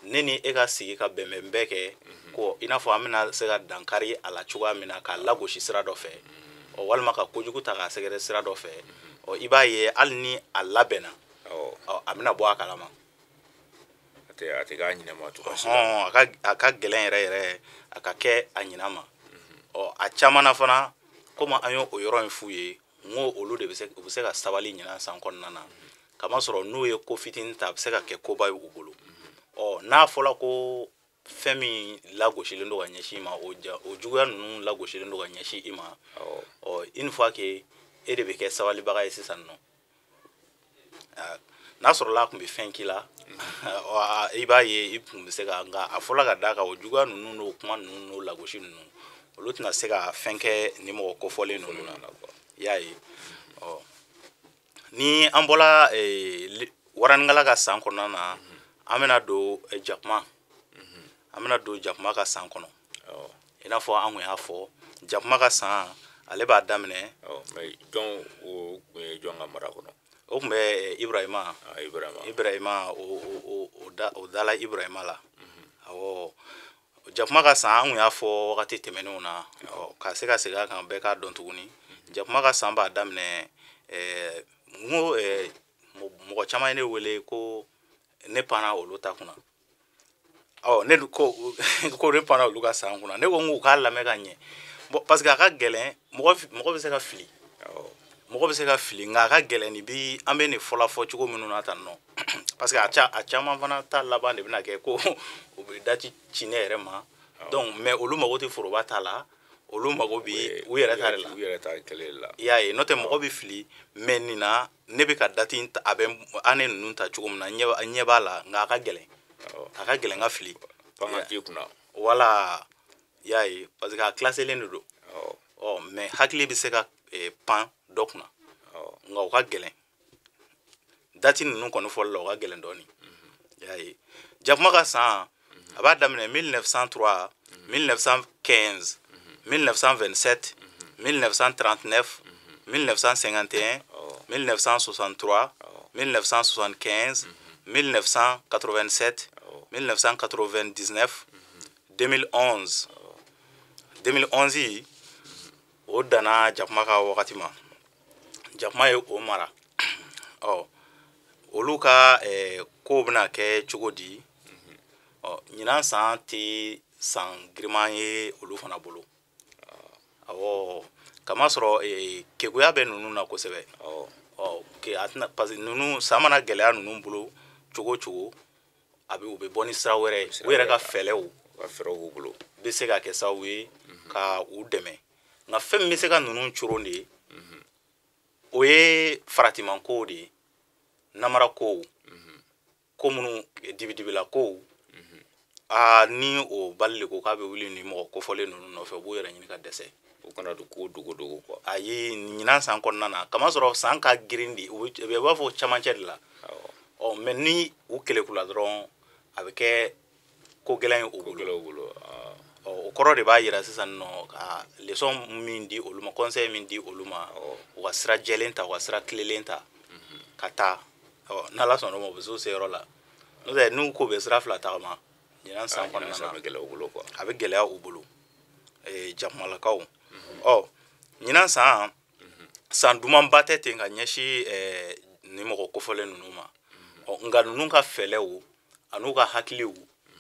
ne ni e ka sigi ka bɛnbɛn bɛɛ kɛ ko i n'a fɔ an bɛna se ka dankari a la cogoya min na, k'a lagosi sira dɔ fɛ, ɔ, walima ka kojugu ta k'a sɛgɛrɛ sira dɔ fɛ. Ɔ, i b'a ye hali ni a labɛnna, ɔ, a bɛna bɔ a kalama. A tɛ k'a ɲinɛ ma cogoya si la. Ɔhɔn, a ka gɛlɛn yɛrɛ yɛrɛ a ka kɛ a ɲina ma. Ɔ, a caman na fana, komi an y'o o yɔrɔ in f'u ye, n ko olu de bɛ se, u bɛ se ka sabali ɲinan san kɔnɔna na, kamasɔrɔ n'u ye ko fitinin ta, a bɛ se ka kɛ koba ye u bolo. Ɔ, n'a fɔra ko Fɛn min lagosilen don ka ɲɛsin i ma, o juguya ninnu lagosilen don ka ɲɛsin i ma. Ɔ, une fois que e de bɛ kɛ sabalibaga ye sisan nɔ, n'a sɔrɔla a tun bɛ fɛn k'i la, i b'a ye i tun bɛ se ka, nka a fɔla ka d'a kan, o juguya ninnu n'o kuma ninnu n'o lagosi ninnu, olu tɛna se ka fɛn kɛ ni mɔgɔ kofɔlen ninnu na. I y'a ye. Ɔ, ni an bɔra waranikala ka san kɔnɔna na, an bɛna don jakuma, an bɛna don jakuma ka san kɔnɔ. I n'a fɔ an kun y'a fɔ, jakuma ka san, ale b'a daminɛ. Mais jɔn, o tun ye jɔn ka mara kɔnɔ? O tun bɛ Ibrahima. Ibrahima. Ibrahima, o dala Ibrahima la. Awɔ, jakuma ka san, an kun y'a fɔ wagati tɛmɛnenw na, ka se ka segin a kan, bɛɛ k'a dɔn tuguni. Jakuma ka san b'a daminɛ. N ko mɔgɔ caman ye ne wele ko ne panna olu ta kunna. Ɔ, ne ko ne panna olu ka san kunna. Ne ko n k'u k'a lamɛn ka ɲɛ. Bon, parce que a ka gɛlɛn, mɔgɔ bɛ se ka fili, mɔgɔ bɛ se ka fili, nka a ka gɛlɛn. Nin bi, an bɛ nin fɔla fɔ cogo minnu na tan nɔ, parce que a caman fana ta laban de bɛna kɛ ko u bɛ dati ci ne yɛrɛ ma. Donc, mais olu mago tɛ foroba ta la, olu mago bi u yɛrɛ ta de la. U yɛrɛ ta kɛlɛ la. I y'a ye. N'o tɛ, mɔgɔ bɛ fili, mais nin na, ne bɛ ka dati, a bɛ an ninnu ta cogo min na, n ɲɛ b'a la, nka a ka gɛlɛn, a ka gɛlɛn ka fili. Fanga t'i kunna. Wala, i y'a ye, parce que a classelen de don. Ɔ, mais hakili bɛ se ka pan dɔ kunna, nka o ka gɛlɛn. Dati ninnu kɔni fɔli la, o ka gɛlɛn dɔɔni. I y'a ye. Jakuma ka san, a b'a daminɛ 1903, 1915, 1927, 1939, 1951, 1963, 1975, 1987, 1999, 2011. 2011, o danna jakuma ka wagati ma. Jakuma ye o mara. Ɔ, olu ka kow bɛna kɛ cogo di? Ɔ, ɲinan san tɛ san giriman ye olu fana bolo. Awɔ, kamasɔrɔ keguya bɛ ninnu na kosɛbɛ. Ɔ, ke a tɛna, parce que ninnu, san mana gɛlɛya ninnu bolo cogo o cogo, a bɛ u bɛ bɔ ni sira wɛrɛ ye. U yɛrɛ ka fɛɛrɛw, U ka fɛɛrɛw b'u bolo, bɛ se ka kɛ sababu ye ka u dɛmɛ. Nka fɛn min bɛ se ka ninnu coron de ye, o ye faratimankow de ye, namara kow, ko minnu dibidibila kow. Aa, ni o bali de ko k'a bɛ wuli ni mɔgɔ kofɔlen ninnu nɔfɛ, u b'u yɛrɛ ɲini ka dɛsɛ. U kana don ko dogo dogo quoi. Ayi, ɲinan san kɔnɔna na, kamasɔrɔ san ka girin de, u b'a fɔ camancɛ de la. Ɔ, mais ni u kelekula dɔrɔn, a bɛ kɛ ko gɛlɛn ye u bolo. Ɔ, o kɔrɔ de b'a yira sisan nɔ, ka leçon min di olu ma, conseil min di olu ma, u ka sira jɛlen ta, u ka sira tilelen ta ka taa. Ɔ, n'Ala sɔnna o ma, u bɛ s'u seyɔrɔ la. N'o tɛ, n'u ko bɛ sira fila tagama ɲinan san kɔnɔna na, a bɛ gɛlɛya u bolo quoi. A bɛ gɛlɛya u bolo, jakumalakaw. Ɔ, ɲinan san, san dumanba tɛ ten ka ɲɛsin nin mɔgɔ kofɔlen ninnu ma. Ɔ, nka ninnu ka fɛɛrɛw an'u ka hakiliw,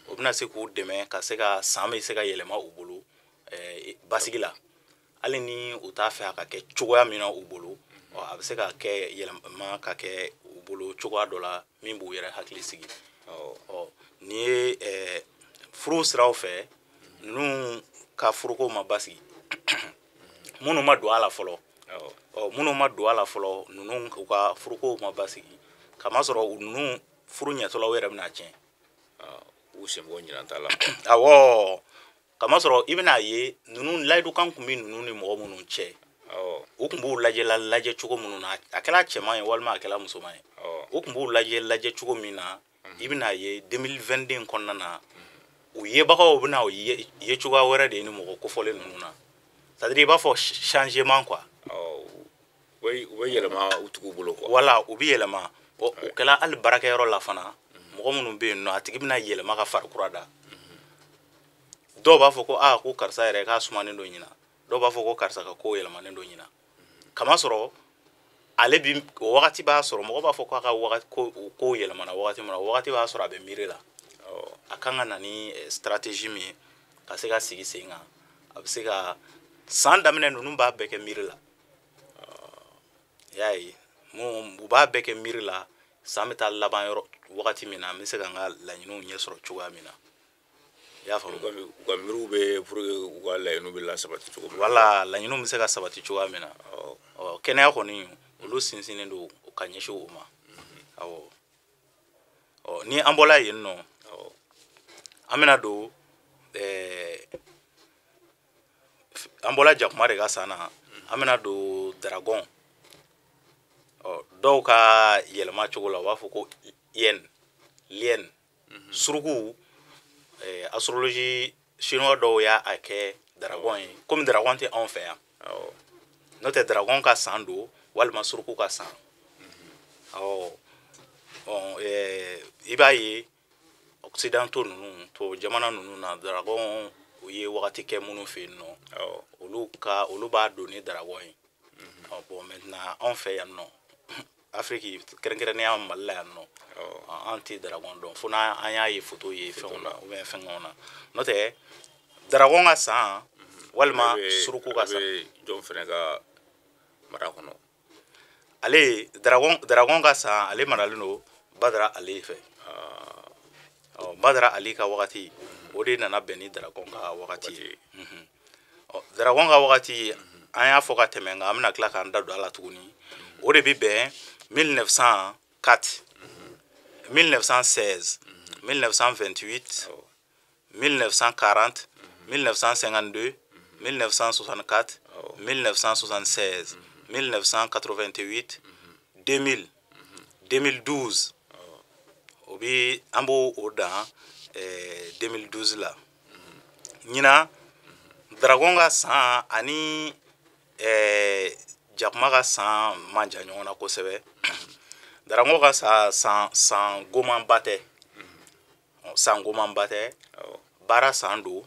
o bɛna se k'u dɛmɛ ka se ka san bɛ se ka yɛlɛma u bolo basigi la, hali ni u t'a fɛ a ka kɛ cogoya min na u bolo. Ɔ, a bɛ se ka kɛ yɛlɛma ka kɛ u bolo cogoya dɔ la min b'u yɛrɛ hakili sigi. Ɔ, nin ye furu siraw fɛ, ninnu ka furuko ma basigi. Minnu ma don a la fɔlɔ, ɔ, minnu ma don a la fɔlɔ, ninnu u ka furuko ma basigi, kamasɔrɔ ninnu furu ɲɛtɔla, u yɛrɛ bɛna tiɲɛ. U senbɔ ɲinan t'a la. Awɔ, kamasɔrɔ i bɛna ye, ninnu layidukan tun bɛ ninnu ni mɔgɔ minnu cɛ, u tun b'u lajɛ la lajɛ cogo minnu na, a kɛra cɛman ye walima a kɛra musoman ye, u tun b'u lajɛ lajɛ cogo min na, i bɛna ye 2022 in kɔnɔna na, u yebagaw bɛna o ye cogoya wɛrɛ de ye ni mɔgɔ kofɔlen ninnu na. C'est à dire, i b'a fɔ changement quoi. U bɛ yɛlɛma u tigiw bolo quoi. Wala, u bɛ yɛlɛma. O kɛla hali baarakɛyɔrɔ la fana, mɔgɔ minnu bɛ yen nɔ, a tigi bɛna yɛlɛma ka fari kura da. Dɔw b'a fɔ ko aa, ko karisa yɛrɛ k'a sumanen don ɲina. Dɔw b'a fɔ ko karisa ka ko yɛlɛmanen don ɲina. Kamasɔrɔ ale bi o wagati b'a sɔrɔ mɔgɔ b'a fɔ k'a ka wagati ko yɛlɛmana wagati min na, o wagati b'a sɔrɔ a bɛ miiri la. A kan ka na ni stratégie min ye ka se ka sigi sen kan, a bɛ se ka san daminɛ, ninnu b'a bɛɛ kɛ miiri la. I y'a ye, u b'a bɛɛ kɛ miiri la. San bɛ taa laban yɔrɔ wagati min na, n bɛ se ka n ka laɲiniw ɲɛ sɔrɔ cogoya min na. I I y'a faamu? U ka miiriw bɛ pour que u ka laɲiniw bɛ lasabati cogo min na. Wala laɲiniw bɛ se ka sabati cogoya min na. Ɔ, kɛnɛya kɔni, olu sinsinnen don ka ɲɛsin o ma. Awɔ. Ɔ, ni an bɔla yen nɔ, an bɛna don an bɔla jakuma de ka san na, an bɛna don dragon. Ɔ, dɔw ka yɛlɛma cogo la, u b'a fɔ ko yen lien suruku. Astrologie chinois dɔw y'a kɛ dragon ye, komi dragon tɛ anw fɛ yan. N'o tɛ, dragon ka san don walima suruku ka san. Awɔ. Ɔ, i b'a ye occidentaux ninnu, tubabu jamana ninnu na, dragon u ye wagati kɛ minnu fɛ yen nɔ, olu ka olu b'a don ni dragon ye. Ɔ, bon, maintenant anw fɛ yan nɔ, Afiriki, kɛrɛnkɛrɛnnenya Mali la yan nɔ, an tɛ dragon dɔn fo n'an y'a ye photo ye fɛnw na ou bien fɛngɛw na. N'o tɛ, dragon ka san walima suruku ka san. Ale bɛ jɔn fɛnɛ ka mara kɔnɔ? Ale dragon ka san, ale maralen don Badara Ale fɛ. Ɔ, Badara Ali ka wagati, o de nana bɛn ni dragon ka wagati ye. Ɔ, dragon ka wagati, an y'a fɔ ka tɛmɛ, nka an bɛna tila k'an da don a la tuguni. O de bɛ bɛn 1904, 1916, 1928, 1940, 1952, 1964, 1976, 1988, 2000, 2012. O bi an b'o o dan 2012 la. Ɲinan, dragon ka san ani jakuma ka san man jan ɲɔgɔn na kosɛbɛ. Dragon ka san gomanba tɛ, san gomanba tɛ. Baara san don,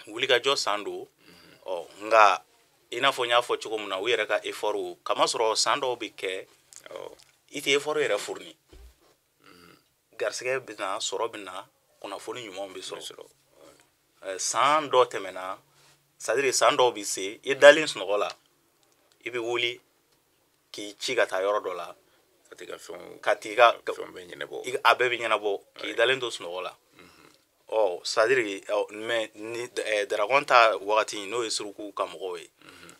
wulikajɔ san don. Ɔ, nka i n'a fɔ n y'a fɔ cogo min na, u yɛrɛ ka effort, kamasɔrɔ san dɔw bɛ kɛ, i tɛ effort yɛrɛ fourni, garisɛgɛ bɛ na, sɔrɔ bɛ na, kunnafoni ɲumanw bɛ sɔrɔ. San dɔ tɛmɛna, c'est à dire san dɔw bɛ se, i dalen sunɔgɔ la, i bɛ wuli k'i ci ka taa yɔrɔ dɔ la, ka t'i ka fɛnw ka t'i ka fɛnw bɛɛ ɲɛnabɔ. A bɛɛ bɛ ɲɛnabɔ k'i dalen to sunɔgɔ la. Ɔ, c'est à dire, mais ni dragon ta wagati, n'o ye suruku ka mɔgɔw ye,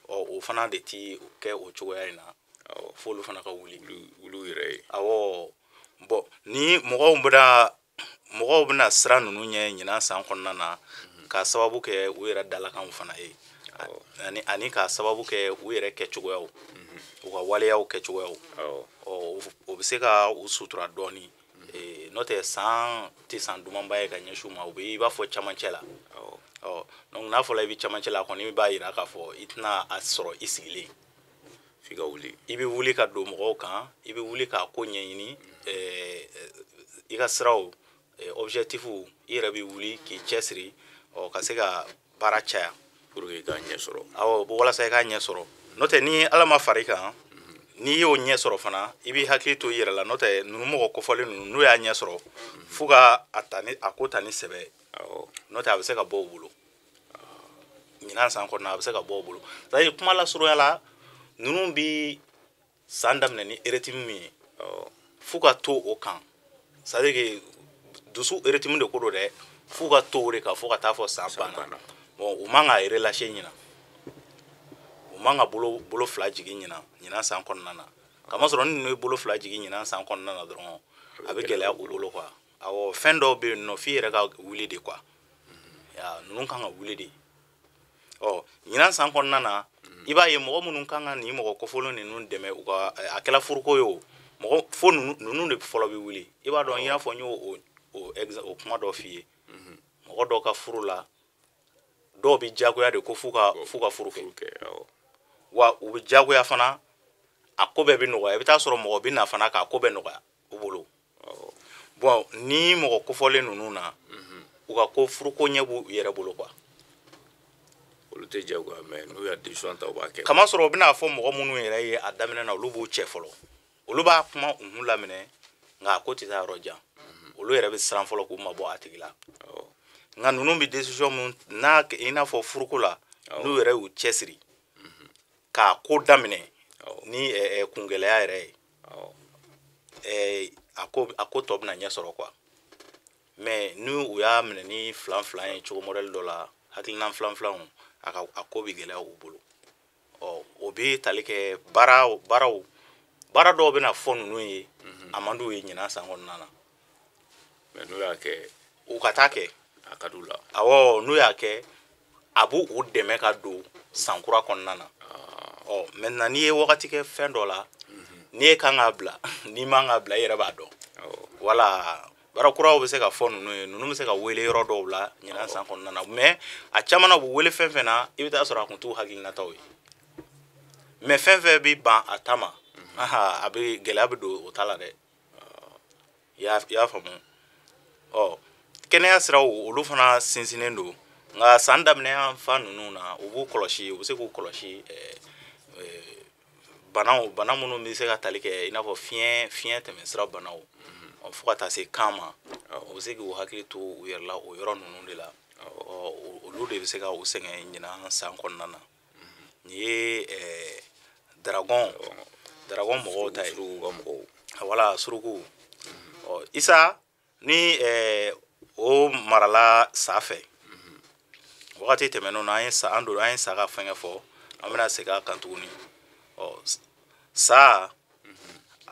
ɔ, o fana de ti kɛ o cogoya in na, f'olu fana ka wuli. Wuli yɛrɛ ye. Awɔ. Bon, ni mɔgɔw bɛna siran ninnu ɲɛ ɲinan san kɔnɔna na, k'a sababu kɛ u yɛrɛ dalakanw fana ye, ani k'a sababu kɛ u yɛrɛ kɛcogoyaw, u ka waleyaw kɛcogoyaw. Ɔ, o bɛ se ka u sutura dɔɔni. N'o tɛ, san tɛ san dumanba ye ka ɲɛsin u ma. U bɛ i b'a fɔ camancɛ la. Ɔ, donc n'a fɔra i bɛ camancɛ la, a kɔni b'a yira k'a fɔ i tɛna a sɔrɔ i sigilen. F'i ka wuli. I bɛ wuli ka don mɔgɔw kan, i bɛ wuli k'a ko ɲɛɲini, i ka siraw, objectif, i yɛrɛ bɛ wuli k'i cɛsiri, ɔ, ka se ka baara caya. Pour que i k'a ɲɛ sɔrɔ. Awɔ, walasa i k'a ɲɛ sɔrɔ. N'o tɛ, ni Ala ma far'i kan, n'i y'o ɲɛ sɔrɔ fana, i b'i hakili to i yɛrɛ la. N'o tɛ, ninnu mɔgɔ kofɔlen ninnu, n'u y'a ɲɛ sɔrɔ, f'u ka a ta ni a ko ta ni sɛbɛ ye. N'o tɛ, a bɛ se ka bɔ u bolo ɲinan san kɔnɔna, a bɛ se ka bɔ u bolo. C'est à dire, kuma lasurunya la, ninnu bi san daminɛ ni rythme min ye, f'u ka to o kan. C'est à dire que dusu rythme de ko don dɛ, f'u ka to o de kan fo ka taa fɔ san banna. Bon, u man ka relâcher ɲinan, u man ka bolo fila jigin ɲinan san kɔnɔna na, kamasɔrɔ ni ninnu ye bolo fila jigin ɲinan san kɔnɔna na dɔrɔn, a bɛ gɛlɛya u bolo quoi. Awɔ, fɛn dɔw bɛ yen nɔ, f'i yɛrɛ ka wuli de quoi. Ya ninnu kan ka wuli de. Ɔ, ɲinan san kɔnɔna na, i b'a ye mɔgɔ minnu kan ka nin mɔgɔ kofɔlen ninnu dɛmɛ, u ka a kɛla furuko ye o, mɔgɔ fo ninnu de fɔlɔ bɛ wuli. I b'a dɔn, i n'a fɔ n y'o o kuma dɔ f'i ye, mɔgɔ dɔw ka furu la, dɔw bɛ jagoya de ko f'u ka furu kɛ. Wa u bɛ jagoya fana, a ko bɛɛ bɛ nɔgɔya. I bɛ taa sɔrɔ mɔgɔ bɛ na fana k'a ko bɛɛ nɔgɔya u bolo. Bon, ni mɔgɔ kofɔlen ninnu na, u ka ko furuko ɲɛ b'u yɛrɛ bolo quoi. Olu tɛ jagoya, mais n'u y'a décision ta, u b'a kɛ. Kamasɔrɔ u bɛna fɔ mɔgɔ minnu yɛrɛ ye a daminɛ na, olu b'u cɛ fɔlɔ, olu b'a kuma unhun laminɛ, nka a ko tɛ taa yɔrɔ jan. Olu yɛrɛ bɛ siran fɔlɔ k'u mabɔ a tigi la. Nka ninnu bɛ décision mun n'a, i n'a fɔ furuko la, n'u yɛrɛ y'u cɛsiri k'a ko daminɛ ni kungɛlɛya yɛrɛ ye, a ko tɔ bɛna ɲɛ sɔrɔ quoi. Mais ni u y'a minɛ ni filan filan ye cogo modèle dɔ la, hakilina filan filanw, a ka a ko bɛ gɛlɛya u bolo. Ɔ, o bɛ tali kɛ baaraw, baara dɔw bɛna fɔ ninnu ye, a man d'u ye ɲinan san kɔnɔna na. Mais n'u y'a kɛ, u ka taa kɛ, a ka d'u la. Awɔ, n'u y'a kɛ, a b'u u dɛmɛ ka don san kura kɔnɔna na. Ɔ, maintenant n'i ye wagati kɛ fɛn dɔ la, n'i ye kan k'a bila, n'i man k'a bila, i yɛrɛ b'a dɔn. Wala baara kuraw bɛ se ka fɔ ninnu ye, ninnu bɛ se ka wele yɔrɔ dɔw la ɲinan san kɔnɔna na. Mais a caman na, u bɛ wele fɛn fɛn na, i bɛ taa sɔrɔ a kun t'u hakilinataw ye. Mais fɛn fɛn bɛ ban a ta ma, a bɛ gɛlɛya bɛ don o ta la dɛ. I y'a faamu? Ɔ, kɛnɛya siraw, olu fana sinsinnen don. Nka san daminɛ yan fan ninnu na, u b'u kɔlɔsi, u bɛ se k'u kɔlɔsi banaw, bana minnu bɛ se ka tali kɛ i n'a fɔ fiɲɛ tɛmɛsira banaw, fo ka taa se kan ma. U bɛ se k'u hakili to u yɛrɛ la o yɔrɔ ninnu de la. Ɔ, olu de bɛ se ka u sɛgɛn ɲinan san kɔnɔna na. Nin ye dragon mɔgɔw ta ye. Suruku ka mɔgɔw. Wala suruku. Ɔ, Isa, ni o marala sa fɛ, wagati tɛmɛnenw na, an ye sa, an don, an ye sa ka fɛngɛ fɔ, an bɛna segin a kan tuguni. Ɔ, sa,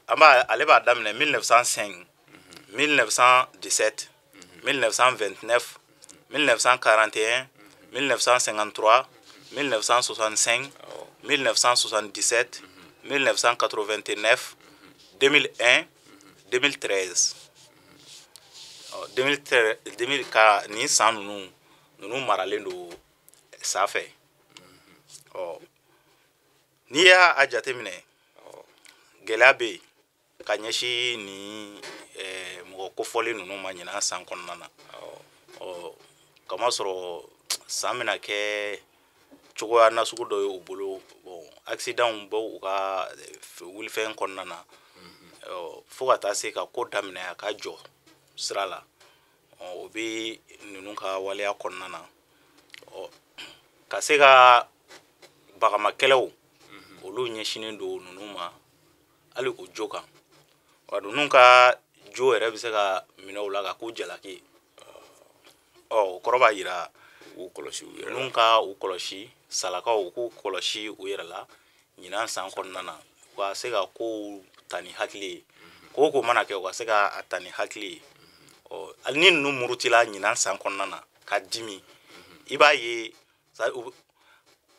an b'a, ale b'a daminɛ 1905, 1917, 1929, 1941, 1953, 1965, 1977, 1989, 2001, 2013. Ɔ, 2013, 2000 ka nin san ninnu maralen don sa fɛ. Ɔ, n'i y'a jateminɛ, gɛlɛya bɛ yen ka ɲɛsin nin mɔgɔ kofɔlen ninnu ma ɲinan san kɔnɔna na. Ɔ, kamasɔrɔ san bɛna kɛ cogoya nasugu dɔ ye u bolo. Bon, accident bɛ u ka wulifɛn kɔnɔna na, fo ka taa se ka ko daminɛ a ka jɔ sira la. Ɔ, o bɛ ninnu ka waleya kɔnɔna na. Ɔ, ka se ka bagamakɛlɛw, olu ɲɛsinnen don ninnu ma hali o jo kan. Wa ninnu ka jo yɛrɛ bɛ se ka minɛ u la ka k'u jalaki. Ɔ, o kɔrɔ b'a yira u kɔlɔsi u yɛrɛ la. Ninnu ka u kɔlɔsi, salakaw, u k'u kɔlɔsi u yɛrɛ la ɲinan san kɔnɔna na, u ka se ka kow ta ni hakili ye. Ko o ko mana kɛ, u ka se ka a ta ni hakili ye. Ɔ, hali ni ninnu murutila ɲinan san kɔnɔna na ka dimi, i b'a ye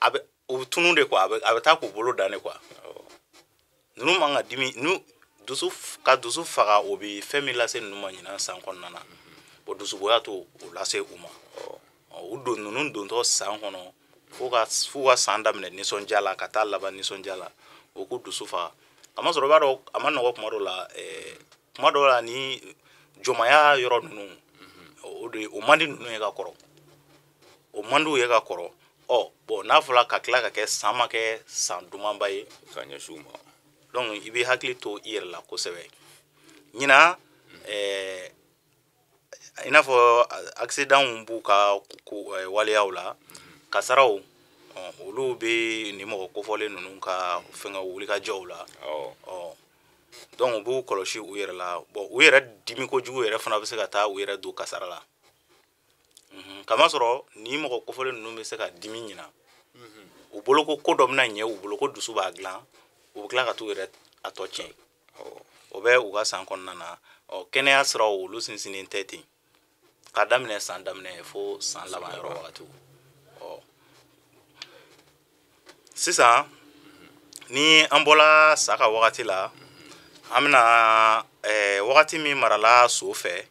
a bɛ u bɛ tunun de quoi, a bɛ taa k'u bolo dan de quoi. Ninnu man ka dimi, nu dusu ka dusu faga, o bɛ fɛn min lase ninnu ma ɲinan san kɔnɔna na, o dusugoya t'o o lase u ma. Ɔ, u don ninnu dontɔ san kɔnɔ, f'u ka san daminɛ nisɔndiya la ka taa laban nisɔndiya la, o k'u dusu faga. Kamasɔrɔ i b'a dɔn, a ma nɔgɔ kuma dɔw la, kuma dɔw la ni jɔnmaya yɔrɔ ninnu, o de o man di ninnu ye ka kɔrɔ, o man di u ye ka kɔrɔ. Ɔ, bon, n'a fɔra ka tila ka kɛ san ma kɛ san dumanba ye ka ɲɛsin u ma. Donc i bɛ hakili to i yɛrɛ la kosɛbɛ ɲinan. I n'a fɔ accident b'u ka waleyaw la, kasaraw, olu bɛ nin mɔgɔ kofɔlen ninnu ka fɛngɛ wulikajɔw la. Ɔ, donc u b'u kɔlɔsi u yɛrɛ la. Bon, u yɛrɛ dimi kojugu yɛrɛ fana bɛ se ka taa u yɛrɛ don kasara la. Kamasɔrɔ nin mɔgɔ kofɔlen ninnu bɛ se ka dimi ɲina u bolo ko ko dɔ bɛna ɲɛ u bolo, ko dusu b'a dilan, u bɛ tila ka t'u yɛrɛ a tɔ tiɲɛ. O bɛ u ka san kɔnɔna na. Ɔ, kɛnɛya siraw, olu sinsinnen tɛ ten k'a daminɛ san daminɛ fo san laban yɔrɔ wagatiw. Ɔ, sisan ni an bɔla sa ka wagati la, an bɛna wagati min marala so fɛ,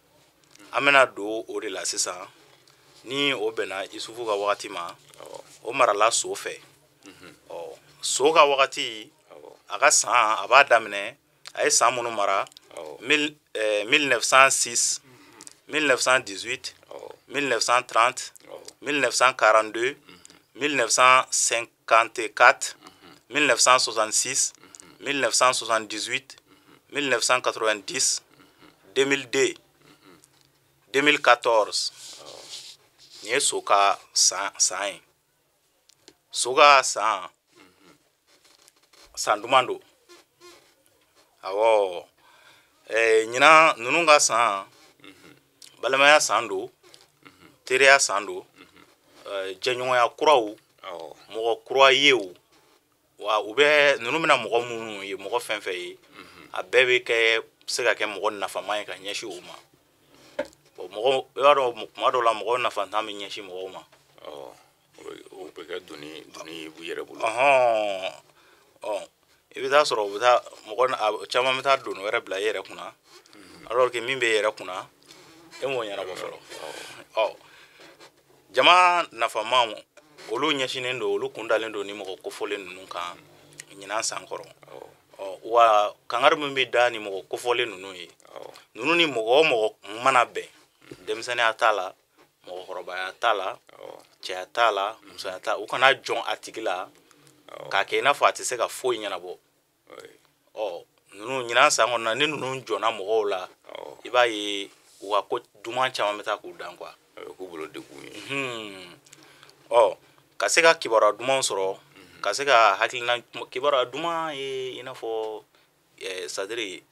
an bɛna don o de la sisan. Ni o bɛnna Isufu ka wagati ma, o marala so fɛ. Ɔ, so ka wagati, a ka san, a b'a daminɛ, a ye san minnu mara: 1906, 1918, 1930, 1942, 1954, 1966, 1978, 1990, 2002, 2014. Nin ye so ka san ye. So ka san, san duman don. Awɔ, ɲinan ninnu ka san, Balimaya san don, teriya san don, jɛɲɔgɔnya kuraw, mɔgɔ kura ye o, wa u bɛ ninnu bɛna mɔgɔ minnu ye, mɔgɔ fɛn fɛn ye, a bɛɛ bɛ kɛ se ka kɛ mɔgɔ nafama ye ka ɲɛsin u ma. Bon, mɔgɔ, i b'a dɔn, kuma dɔw la mɔgɔ nafantan bɛ ɲɛsin mɔgɔw ma. O bɛ kɛ doni doni b'u yɛrɛ bolo. Ɔhɔn, ɔ i bɛ taa sɔrɔ u bɛ taa mɔgɔ caman bɛ taa doni wɛrɛ bila e yɛrɛ kunna, alors que min bɛ e yɛrɛ kunna, e m'o ɲɛnabɔ fɔlɔ. Ɔ jama nafamaw, olu ɲɛsinnen don, olu kun dalen don ni mɔgɔ kofɔlen ninnu kan ɲinan san kɔrɔ. Ɔ wa kangari min bɛ da ni mɔgɔ kofɔlen ninnu ye, ninnu ni mɔgɔ o mɔgɔ mana bɛn, denmisɛnninya t'a la, mɔgɔkɔrɔbaya t'a la, cɛya t'a la, musoya t'a, u kana jɔn a tigi la k'a kɛ i n'a fɔ a tɛ se ka foyi ɲɛnabɔ. Ɔ ninnu ɲinan san kɔnɔ, ni ninnu jɔnna mɔgɔw la, i b'a ye u ka ko duman caman bɛ taa k'u dan quoi. A bɛ k'u bolo degun ye. Ɔ ka se ka kibaruya dumanw sɔrɔ, ka se ka hakilina kibaruya duman ye, i n'a fɔ c'est-à-dire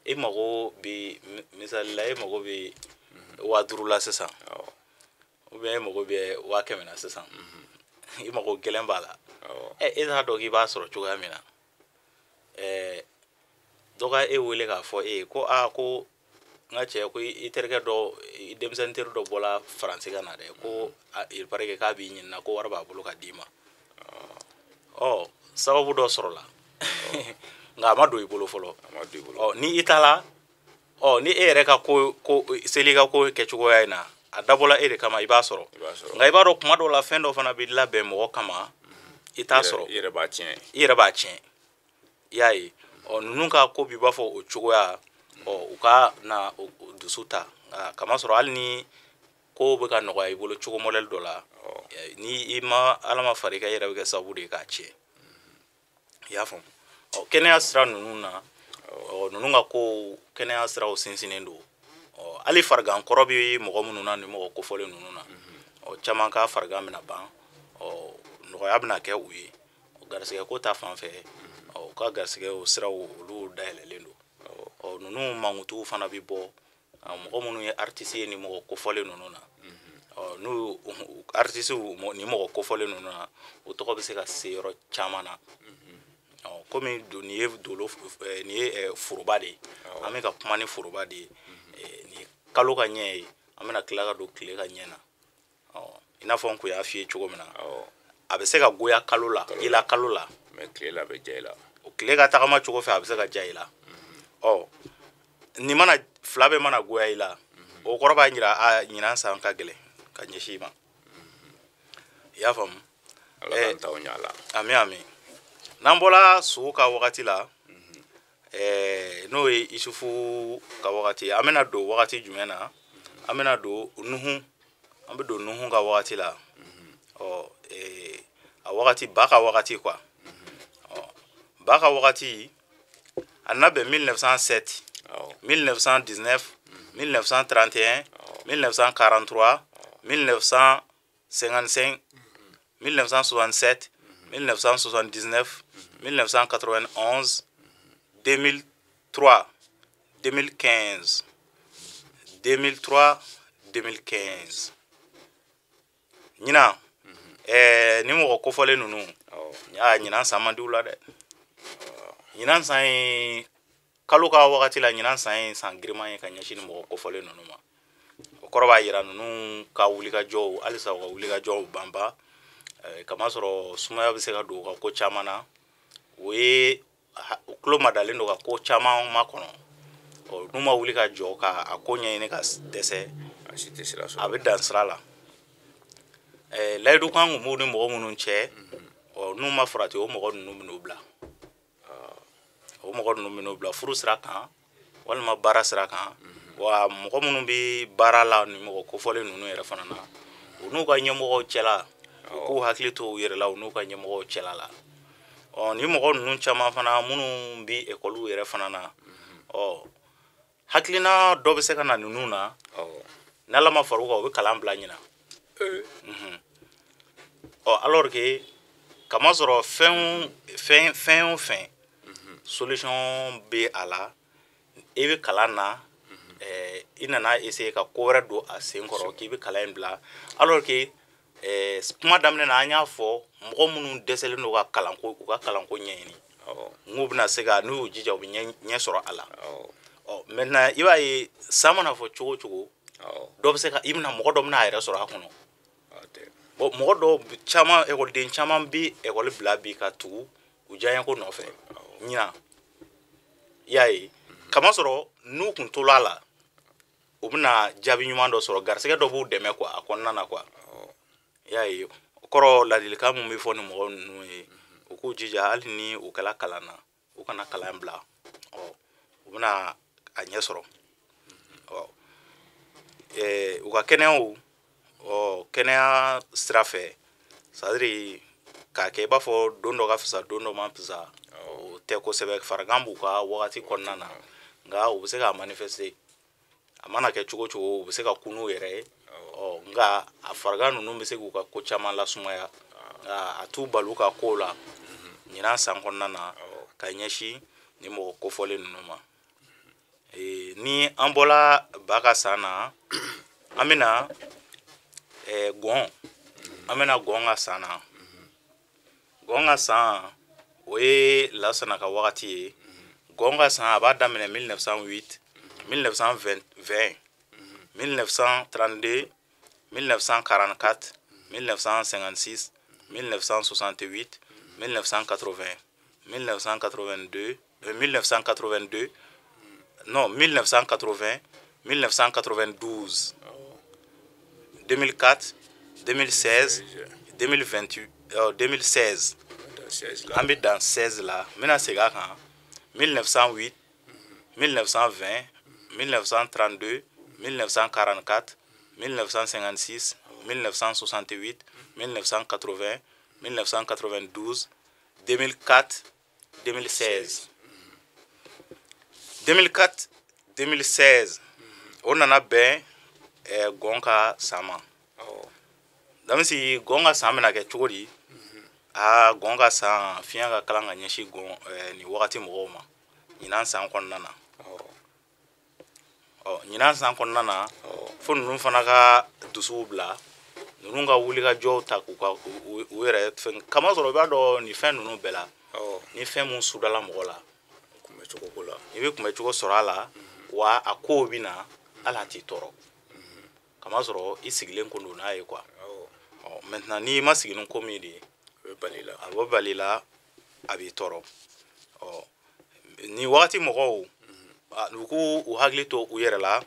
e mago bɛ, misali la, e mago bɛ 5000 la sisan, ou bien e mago bɛ 100 000 na sisan, i mago gɛlɛn b'a la. Ɛ e t'a dɔn k'i b'a sɔrɔ cogoya min na, dɔ ka e wele k'a fɔ e ye ko aa, ko n ka cɛ, ko i terikɛ dɔ, i denmisɛnnin teri dɔ bɔla Faransi ka na dɛ, ko il paraît que k'a b'i ɲininka, ko wari b'a bolo ka d'i ma. Ɔ sababu dɔ sɔrɔla, nka a ma don i bolo fɔlɔ. A ma don i bolo. Ɔ ni i taara, ɔ ni e yɛrɛ ka ko ko seli ka ko kɛcogoya in na, a dabɔla e de kama, i b'a sɔrɔ. I b'a sɔrɔ. Nka i b'a dɔn, kuma dɔw la, fɛn dɔ fana bɛ labɛn mɔgɔ kama, i t'a sɔrɔ. I yɛrɛ b'a tiɲɛ. I yɛrɛ b'a tiɲɛ, i y'a ye. Ɔ ninnu ka ko bi b'a fɔ o cogoya. Ɔ u ka na dusu ta, nka kamasɔrɔ hali ni ko bɛ ka nɔgɔya i bolo cogo modèle dɔ la, ni i ma Ala ma far'i kan, i yɛrɛ bɛ kɛ sababu de ye k'a tiɲɛ, i y'a faamu. Ɔ kɛnɛya sira ninnu na, ɔ ninnu ka ko kɛnɛya siraw sinsinnen don. Ɔ hali farigan kɔrɔ bɛ mɔgɔ minnu na, ni mɔgɔ kofɔlen ninnu na, ɔ caman ka farigan bɛna ban, ɔ nɔgɔya bɛna kɛ u ye. Garisɛgɛ ko ta fan fɛ, ɔ u ka garisɛgɛ siraw olu dayɛlɛlen don. Ɔ ninnu mankutuw fana bɛ bɔ, mɔgɔ minnu ye artiste ye ni mɔgɔ kofɔlen ninnu na, ɔ n'u artiste ni mɔgɔ kofɔlen ninnu na, o tɔgɔ bɛ se ka se yɔrɔ caman na. Ɔ komi nin ye dolo, nin ye foroba de ye, an bɛ ka kuma ni foroba de ye, nin ye kalo ka ɲɛ ye, an bɛna tila ka don tile ka ɲɛ na. Ɔ i n'a fɔ n kun y'a f'i ye cogo min na, a bɛ se ka goya kalo la, i la kalo la, mais tile la a bɛ diya i la. O tile ka tagama cogo fɛ, a bɛ se ka diya i la. Ɔ nin mana fila bɛɛ mana goya i la, o kɔrɔ b'a jira a ɲinan san ka gɛlɛn ka ɲɛsin i ma, i y'a faamu. Ala k'an taw ɲɛ a la. Ami ami. N'an bɔra sogo ka wagati la, n'o ye Isufu ka wagati, an bɛna don wagati jumɛn na? An bɛna don Nuhu, an bɛ don Nuhu ka wagati la. Ɔ a wagati, ba ka wagati quoi. Ɔ ba ka wagati, a nana bɛn 1907, 1919, 1931, 1943, 1955, 1967, 1979, 1991, 2003, 2015, 2003, 2015. Ɲinan, ni mɔgɔ kofɔlen ninnu, aa ɲinan san man di u la dɛ. Ɲinan san ye kalo ka wagati la, ɲinan san ye san giriman ye ka ɲɛsin ni mɔgɔ kofɔlen ninnu ma. O kɔrɔ b'a jira ninnu ka wulikajɔw, halisa u ka wulikajɔw banba, kamasɔrɔ sumaya bɛ se ka don u ka ko caman na. O ye u tulo madalen don ka ko caman makɔnɔ. Ɔ n'u ma wuli ka jɔ ka a ko ɲɛɲini ka dɛsɛ, a si tɛ sira sɔrɔ, a bɛ dan sira la. Layidu kan kun b'u ni mɔgɔ minnu cɛ, ɔ n'u ma farati, o mɔgɔ ninnu bɛn'u bila, o mɔgɔ ninnu bɛn'u bila furu sira kan walima baara sira kan. Wa mɔgɔ minnu bɛ baara la ni mɔgɔ kofɔlen ninnu yɛrɛ fana na, u n'u ka ɲɛmɔgɔw cɛla, u k'u hakili to u yɛrɛ la, u n'u ka ɲɛmɔgɔw cɛla la. Ɔ ni mɔgɔ ninnu caman fana minnu bɛ ekɔliw yɛrɛ fana na, ɔ hakilina dɔ bɛ se ka na ninnu na, n'Ala ma far'u kan, u bɛ kalan bila ɲina. Ɔ alors que kamasɔrɔ fɛn fɛn fɛn o fɛn, solution bɛ a la. I bɛ kalan na, I nana essayer ka ko wɛrɛ don a sen kɔrɔ k'i bɛ kalan in bila, alors que kuma daminɛ na an y'a fɔ mɔgɔ minnu dɛsɛlen don ka kalanko, u ka kalanko ɲɛɲini, n'u bɛna se ka, n'u y'u jija, u bɛ ɲɛ sɔrɔ a la. Ɔ, maintenant i b'a ye, san mana fɔ cogo o cogo, dɔ bɛ se ka, i bɛna mɔgɔ dɔ bɛna a yɛrɛ sɔrɔ a kɔnɔ. Bon, mɔgɔ dɔw caman, ekɔliden caman bɛ ekɔli bila bi ka tugu u diyaɲɛko nɔfɛ ɲinan. I y'a ye, kamasɔrɔ n'u kun tola a la, u bɛna jaabi ɲuman dɔ sɔrɔ, garisɛgɛ dɔ b'u dɛmɛ quoi a kɔnɔna na quoi. I y'a ye, o kɔrɔ ladilikan mun bɛ fɔ ni mɔgɔ ninnu ye, u k'u jija, hali ni u kɛla kalan na, u kana kalan bila. Ɔ, u bɛna a ɲɛ sɔrɔ. Ɔ, u ka kɛnɛyaw, ɔ, kɛnɛya sira fɛ, c'est à dire k'a kɛ i b'a fɔ don dɔ ka fisa, don dɔ man fisa, o tɛ kosɛbɛ. Farigan b'u ka wagati kɔnɔna na, nka u bɛ se k'a manifester. A mana kɛ cogo o cogo, u bɛ se ka kunun u yɛrɛ ye. Ɔ, nka a farigan ninnu bɛ se k'u ka ko caman lasumaya, nka a t'u bali u ka kow la ɲinan san kɔnɔna na ka ɲɛsin ni mɔgɔ kofɔlen ninnu ma. Ni an bɔla ba ka san na, an bɛna gɔn, an bɛna gɔn ka san na. Gɔn ka san, o ye Lasana ka wagati ye. Gɔn ka san, a b'a daminɛ 1908, 1920, 1932, 1944, 1956, 1968, 1980, 1982, 1982, non, 1980, 1992, 2004, 2016, 2028, 2016. An bɛ dan 16 la. N bɛna segin a kan: 1908, 1920, 1932, 1944, 1956, 1968, 1980, 1992, 2004, 2016. 2004, 2016, o nana bɛn gɔn ka san ma. Damisi, gɔn ka san bɛna kɛ cogo di? Aa, gɔn ka san, fiɲɛ ka kalan ka ɲɛsin gɔn nin wagati mɔgɔw ma ɲinan san kɔnɔna na. Ɔ, ɲinan san kɔnɔna na, fo ninnu fana ka dusuw bila, ninnu ka wulikajɔw ta k'u ka u yɛrɛ fɛn. Kamasɔrɔ i b'a dɔn, nin fɛn ninnu bɛɛ la, ni fɛn mun sudala mɔgɔ la, i bɛ kunbɛcogo sɔrɔ a la, wa a kow bɛ na, hali a t'i tɔɔrɔ, kamasɔrɔ i sigilen ko don n'a ye quoi. Ɔ, maintenant n'i ma sigi ni ko min de ye, a bɛ bali la, a b'i tɔɔrɔ. Ɔ, nin wagati mɔgɔw, u k'u u hakili to u yɛrɛ la,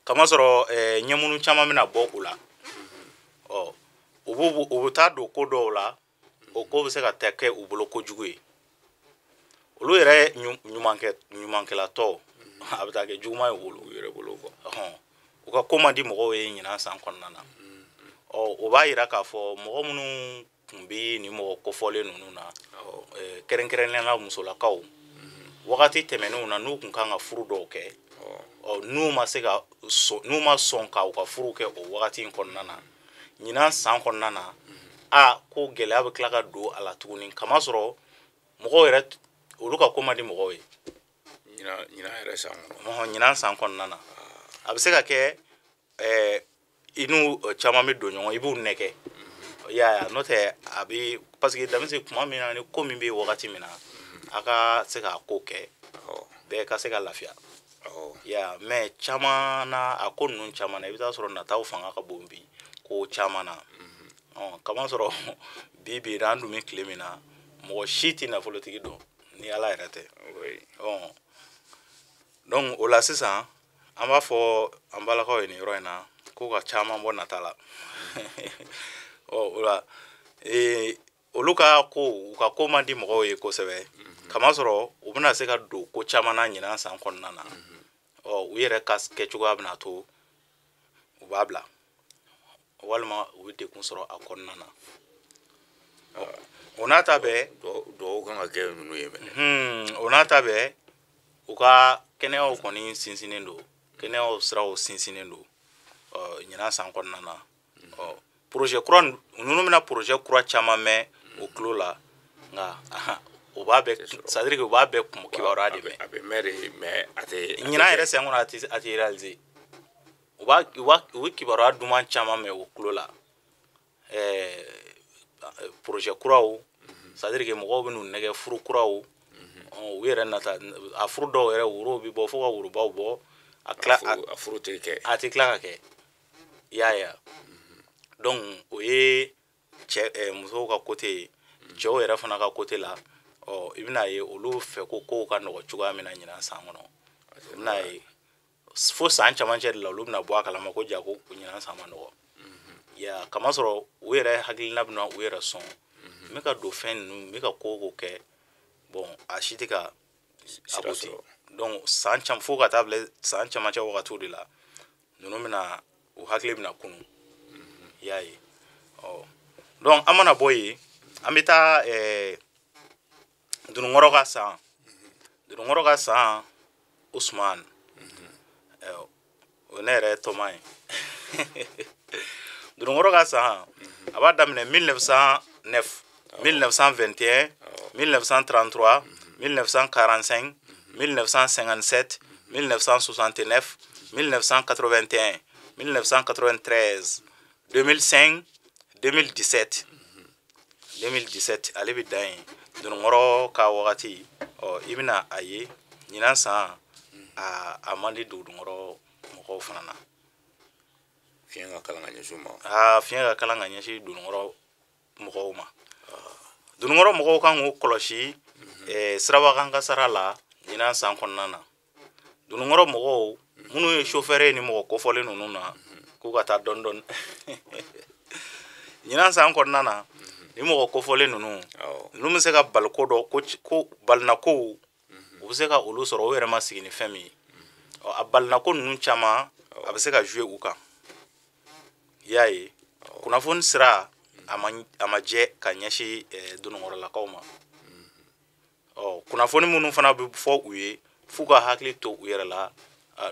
kamasɔrɔ ɲɛmunu caman bɛna bɔ u la. Ɔ, u b'u u bɛ taa don ko dɔw la, o ko bɛ se ka taa kɛ u bolo kojugu ye. Olu yɛrɛ ɲumankɛ, ɲumankɛlatɔ, a bɛ taa kɛ juguman ye u bolo, u yɛrɛ bolo quoi. Ɔhɔn, u ka ko man di mɔgɔw ye ɲinan san kɔnɔna na. Ɔ, o b'a yira k'a fɔ mɔgɔ minnu tun bɛ nin mɔgɔ kofɔlen ninnu na, kɛrɛnkɛrɛnnenya la musolakaw, wagati tɛmɛnenw na, n'u tun kan ka furu dɔw kɛ, ɔ, n'u ma se ka sɔn, n'u ma sɔn ka u ka furu kɛ o wagati in kɔnɔna na, ɲinan san kɔnɔna na, a ko gɛlɛya bɛ tila ka don a la tuguni, kamasɔrɔ mɔgɔw yɛrɛ, olu ka ko man di mɔgɔw ye. Ɲinan yɛrɛ san kɔnɔ. Ɔhɔn, ɲinan san kɔnɔna na, a bɛ se ka kɛ i n'u caman bɛ don ɲɔgɔn, i b'u nɛgɛ, i y'a ye, n'o tɛ a bɛ, parce que damise kuma min na, ni ko min bɛ wagati min na, a ka se k'a ko kɛ, bɛɛ ka se ka lafiya. I y'a ye, mais caman na, a ko ninnu caman na, i bɛ taa sɔrɔ nataw fanga ka bon bi ko caman na. Ɔ, kamasɔrɔ bi bi in na, an dun bɛ tile min na, mɔgɔ si tɛ nafolotigi dɔn ni Ala yɛrɛ tɛ. Ɔ, donc o la sisan, an b'a fɔ an balakaw ye nin yɔrɔ in na ko ka caman bɔ nata la. Ɔ, o la olu ka ko, u ka ko man di mɔgɔw ye kosɛbɛ, kamasɔrɔ u bɛna se ka don ko caman na ɲinan san kɔnɔna na. Ɔ, u yɛrɛ ka kɛcogoya bɛna to u b'a bila, walima u bɛ degun sɔrɔ a kɔnɔna na. O n'a ta bɛɛ, duwawu kan ka kɛ ninnu ye mɛnɛ. O n'a ta bɛɛ, u ka kɛnɛyaw kɔni sinsinnen don, kɛnɛyaw siraw sinsinnen don. Ɔ, ɲinan san kɔnɔna na, ɔ, projet kura ninnu bɛna, projet kura caman mɛn o tulo la, nka U b'a bɛɛ, c'est à dire que u b'a bɛɛ kun kibaruya de mɛn. A bɛ mɛn de, mais a tɛ. Ɲinan yɛrɛ sen kɔnɔ, a tɛ réaliser. U bɛ kibaruya duman caman mɛn o tulo la, projet kuraw, c'est à dire que mɔgɔw bɛ n'u nɛgɛ furu kuraw. U yɛrɛ nata a furu dɔw yɛrɛ, worow bɛ bɔ fo ka worobaw bɔ a tila. A furu tɛ kɛ. A tɛ tila ka kɛ, i y'a ye wa? Donc o ye cɛ musow ka côté ye. Cɛw yɛrɛ fana ka côté la, ɔ, i bɛna ye olu fɛ ko kow ka nɔgɔ cogoya min na ɲinan san kɔnɔ, i bɛna ye fo san camancɛ de la olu bɛna bɔ a kalama ko ja ko ɲinan san ma nɔgɔ ya. Kamasɔrɔ u yɛrɛ hakilina bɛna u yɛrɛ sɔn, n bɛ ka don fɛn ninnu, n bɛ ka ko o ko kɛ, bon, a si tɛ ka abouti. Donc san cam fo ka taa bila san camancɛ wagatiw de la, ninnu bɛna u hakili bɛna kunu, i y'a ye. Ɔ, donc an mana bɔ yen, an bɛ taa Dununkɔrɔ ka san. Dununkɔrɔ ka san, Usman, o ne yɛrɛ tɔma ye. Dununkɔrɔ ka san, a b'a daminɛ 1909, 1921, 1933, 1945, 1957, 1969, 1981, 1993, 2005, 2017. 2017 ale bɛ dan yen. Dununkɔrɔ ka wagati, ɔ, i bɛna a ye ɲinan san a man di Dununkɔrɔ mɔgɔw fana na. Fiɲɛ ka kalan ka ɲɛsin u ma. Aa, fiɲɛ ka kalan ka ɲɛsin Dununkɔrɔ mɔgɔw ma. Dununkɔrɔ mɔgɔw kan k'u kɔlɔsi sirabakan kasara la ɲinan san kɔnɔna na. Dununkɔrɔ mɔgɔw minnu ye chauffeur ye ni mɔgɔ kofɔlen ninnu na, k'u ka taa dɔɔni dɔɔni ɲinan san kɔnɔna na. Ni mɔgɔ kofɔlen ninnu, ninnu bɛ se ka baliko dɔ ko balinakow, u bɛ se ka olu sɔrɔ u yɛrɛ ma sigi ni fɛn min ye. Ɔ, a balinako ninnu caman, a bɛ se ka jouer u kan, i y'a ye. Kunnafoni sira a ma jɛ ka ɲɛsin Dununkɔrɔlakaw ma. Ɔ, kunnafoni minnu fana bɛ fɔ u ye f'u ka hakili to u yɛrɛ la,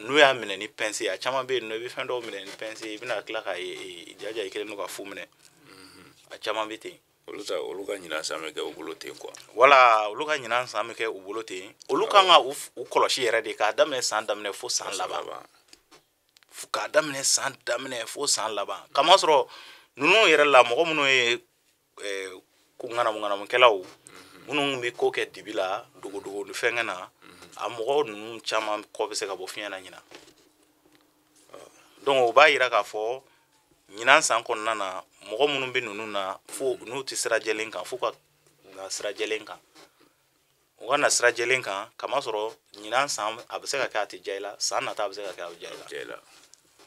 n'u y'a minɛ ni pince ye. A caman bɛ yen nɔ, i bɛ fɛn dɔw minɛ ni pince ye, i bɛna tila k'a ye jaja i kɛlen don ka fu minɛ. A caman bɛ ten. Olu ta, olu ka ɲinan san bɛ kɛ u bolo ten quoi. Wala, olu ka ɲinan san bɛ kɛ u bolo ten. Olu kan ka u kɔlɔsi yɛrɛ de k'a daminɛ san daminɛ fo san laban, k'a daminɛ san daminɛ fo san laban. Kamasɔrɔ ninnu yɛrɛ la, mɔgɔ minnu ye ko ŋanamu ŋanamukɛlaw, minnu bɛ ko kɛ dibi la, dogodogo ni fɛnkɛ na, a mɔgɔ ninnu caman kɔ bɛ se ka bɔ fiɲɛ na ɲinan. Donc o b'a yira k'a fɔ ɲinan san kɔnɔna na, mɔgɔ minnu bɛ ninnu na, fo n'u tɛ sira jɛlen kan, f'u ka na sira jɛlen kan, u ka na sira jɛlen kan. Kamasɔrɔ ɲinan san a bɛ se ka kɛ a tɛ diya i la, san nata a bɛ se ka kɛ a bɛ diya i la.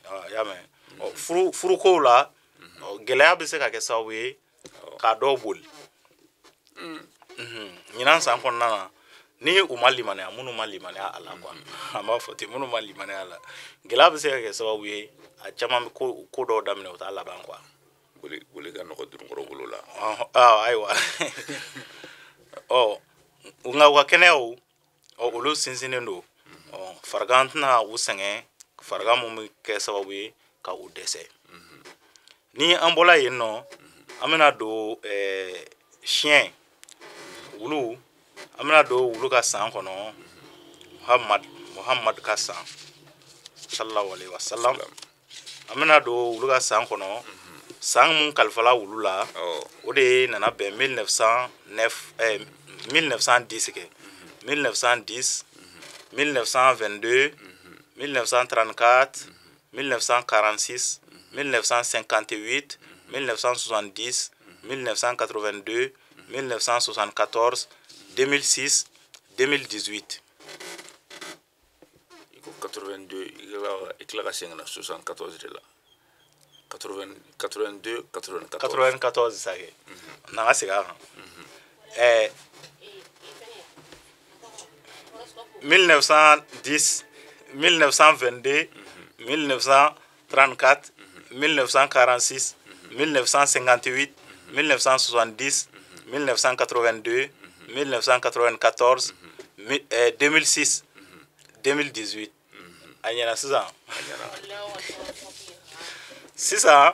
I y'a mɛn? Ɔ, furukow la, gɛlɛya bɛ se ka kɛ sababu ye k'a dɔw boli ɲinan san kɔnɔna na, ni u ma limaniya, minnu ma limaniya a la quoi, an b'a fɔ ten, minnu ma limaniya a la, gɛlɛya bɛ se ka kɛ sababu ye a caman bɛ ko dɔw daminɛ, u t'a laban quoi. Boli boli ka nɔgɔ Dununkɔrɔ bolo la. Ayiwa, ɔ, nka u ka kɛnɛyaw, ɔ, olu sinsinnen don. Ɔ, farigan tɛna u sɛgɛn, farigan mun bɛ kɛ sababu ye ka u dɛsɛ. Ni an bɔra yen nɔ, an bɛna don siɲɛ wulu, an bɛna don wulu ka san kɔnɔ, Muhammad ka san, sallallahu alaihi wasallam. An bɛna don wulu ka san kɔnɔ, san mun kalifala wulu la, o de nana bɛn 1909, 1910 kɛ, 1910, 1922, 1934, 1946, 1958, 1970, 1982, 1974, 2006, 2018. I ko 82, i tila ka segin ka na 74 de la. 82, 94. 94 sa kɛ, n'an ka segin a kan. 1910, 1922, 1934, 1946, 1958, 1970, 1982, 1994, 2006, 2018. A ɲɛna sisan. A ɲɛna. Sisan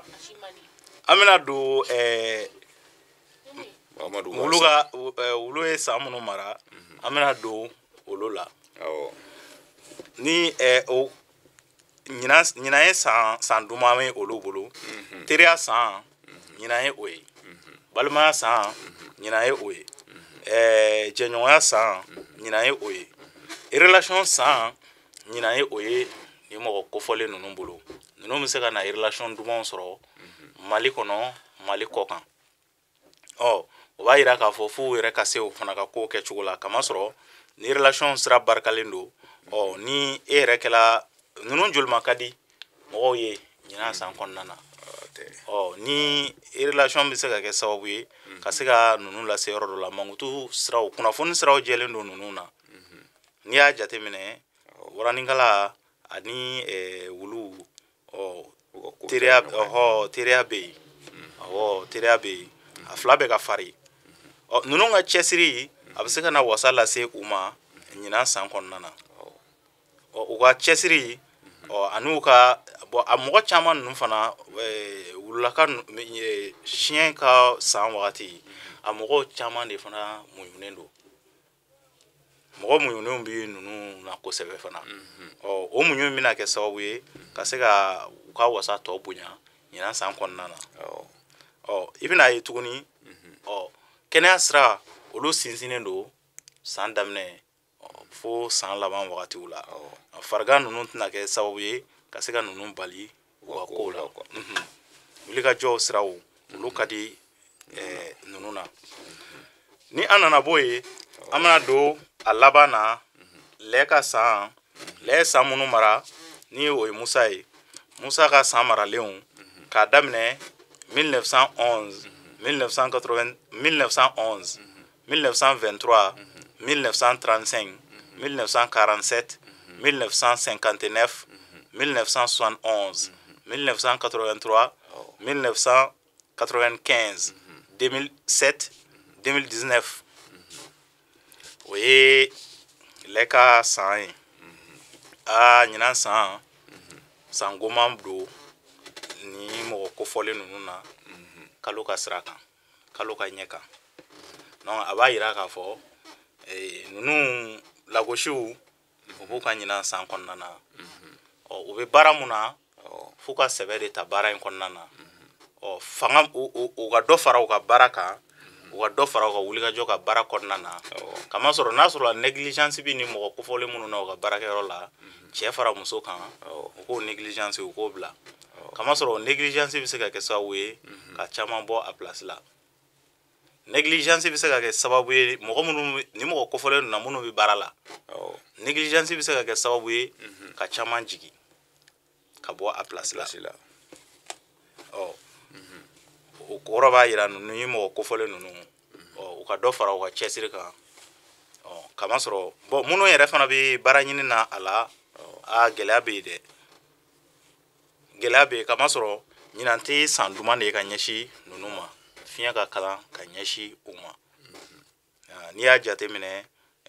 an bɛna don Wulu ka wulu ye san minnu mara, an bɛna don olu la. Ni o ɲinan ye san duman ye olu bolo. Teriya san ɲinan ye o ye, balimaya san ɲinan ye o ye, jɛɲɔgɔnya san ɲinan ye o ye, relation san ɲinan ye o ye. Ni mɔgɔ kofɔlen ninnu bolo, ninnu bɛ se ka na relation dumanw sɔrɔ Mali kɔnɔ, Mali kɔ kan. Ɔ o b'a yira k'a fɔ f'u yɛrɛ ka se o fana ka ko kɛcogo la, kamasɔrɔ ni relation sira barikalen don. Ɔ ni e yɛrɛ kɛla ninnu jolima ka di mɔgɔw ye ɲinan san kɔnɔna na. Ɔ ni relation bɛ se ka kɛ sababu ye ka se ka ninnu lase yɔrɔ dɔ la. Mankutu siraw, kunnafoni siraw jɛlen don ninnu na. N'i y'a jateminɛ, waranikala ani wulu, ɔ teriya, ɔhɔ, teriya bɛ yen. Awɔ, teriya bɛ yen, a fila bɛɛ ka farin. Ɔ ninnu ka cɛsiri a bɛ se ka na wasa lase u ma ɲinan san kɔnɔna na. Ɔ u ka cɛsiri, ɔ ani u ka bɔn a mɔgɔ caman ninnu fana, wululaka siɲɛ ka san wagati, a mɔgɔw caman de fana muɲunen don. Mɔgɔ muɲunenw bɛ ninnu na kosɛbɛ fana. Ɔ o muɲu bɛna kɛ sababu ye ka se ka u ka wasa tɔ bonya ɲinan san kɔnɔna na. Ɔ i bɛna ye tuguni, ɔ kɛnɛya sira olu sinsinnen don san daminɛ fo san laban wagatiw la. Farigan ninnu tɛna kɛ sababu ye ka se ka ninnu bali u ka kow la. Wulikajɔw siraw olu ka di ninnu na. Ni an nana bɔ yen, an bɛna don a laban na. Lɛ ka san, lɛ ye san minnu mara, ni o ye Musa ye. Musa ka san maralenw k'a daminɛ 1911, 1980, 1911, 1923, 1935, 1947, 1959, 1971, 1983, 1995, 2007, 2019. O ye lɛ ka san ye. Aa ɲinan san, san goman don ni mɔgɔ kofɔlen ninnu na kalo ka sira kan, kalo ka ɲɛ kan. Donc a b'a yira k'a fɔ ninnu lagosiw u b'u ka ɲinan san kɔnɔna na. Ɔ u bɛ baara mun na, f'u ka sɛbɛ de ta baara in kɔnɔna na. Ɔ fanga u ka dɔ fara u ka baara kan, u ka dɔ fara u ka wulikajɔ ka baara kɔnɔna na. Kamasɔrɔ n'a sɔrɔ négligence bɛ ni mɔgɔ kofɔlen minnu na u ka baarakɛyɔrɔ la, cɛ fara muso kan, u k'o négligence u k'o bila. Kamasɔrɔ négligence bɛ se ka kɛ sababu ye ka caman bɔ a place la. Négligence bɛ se ka kɛ sababu ye mɔgɔ minnu ni mɔgɔ kofɔlen ninnu na minnu bɛ baara la, négligence bɛ se ka kɛ sababu ye ka caman jigin ka bɔ a place la. Ɔ o kɔrɔ b'a yira ninnu ye mɔgɔ kofɔlen ninnu, ɔ u ka dɔ fara u ka cɛsiri kan. Ɔ kamasɔrɔ bɔn minnu yɛrɛ fana bɛ baara ɲini na a la, a gɛlɛya bɛ yen dɛ, gɛlɛya bɛ yen. Kamasɔrɔ ɲinan tɛ san duman de ye ka ɲɛsin ninnu ma, fiɲɛ ka kalan ka ɲɛsin u ma. N'i y'a jateminɛ,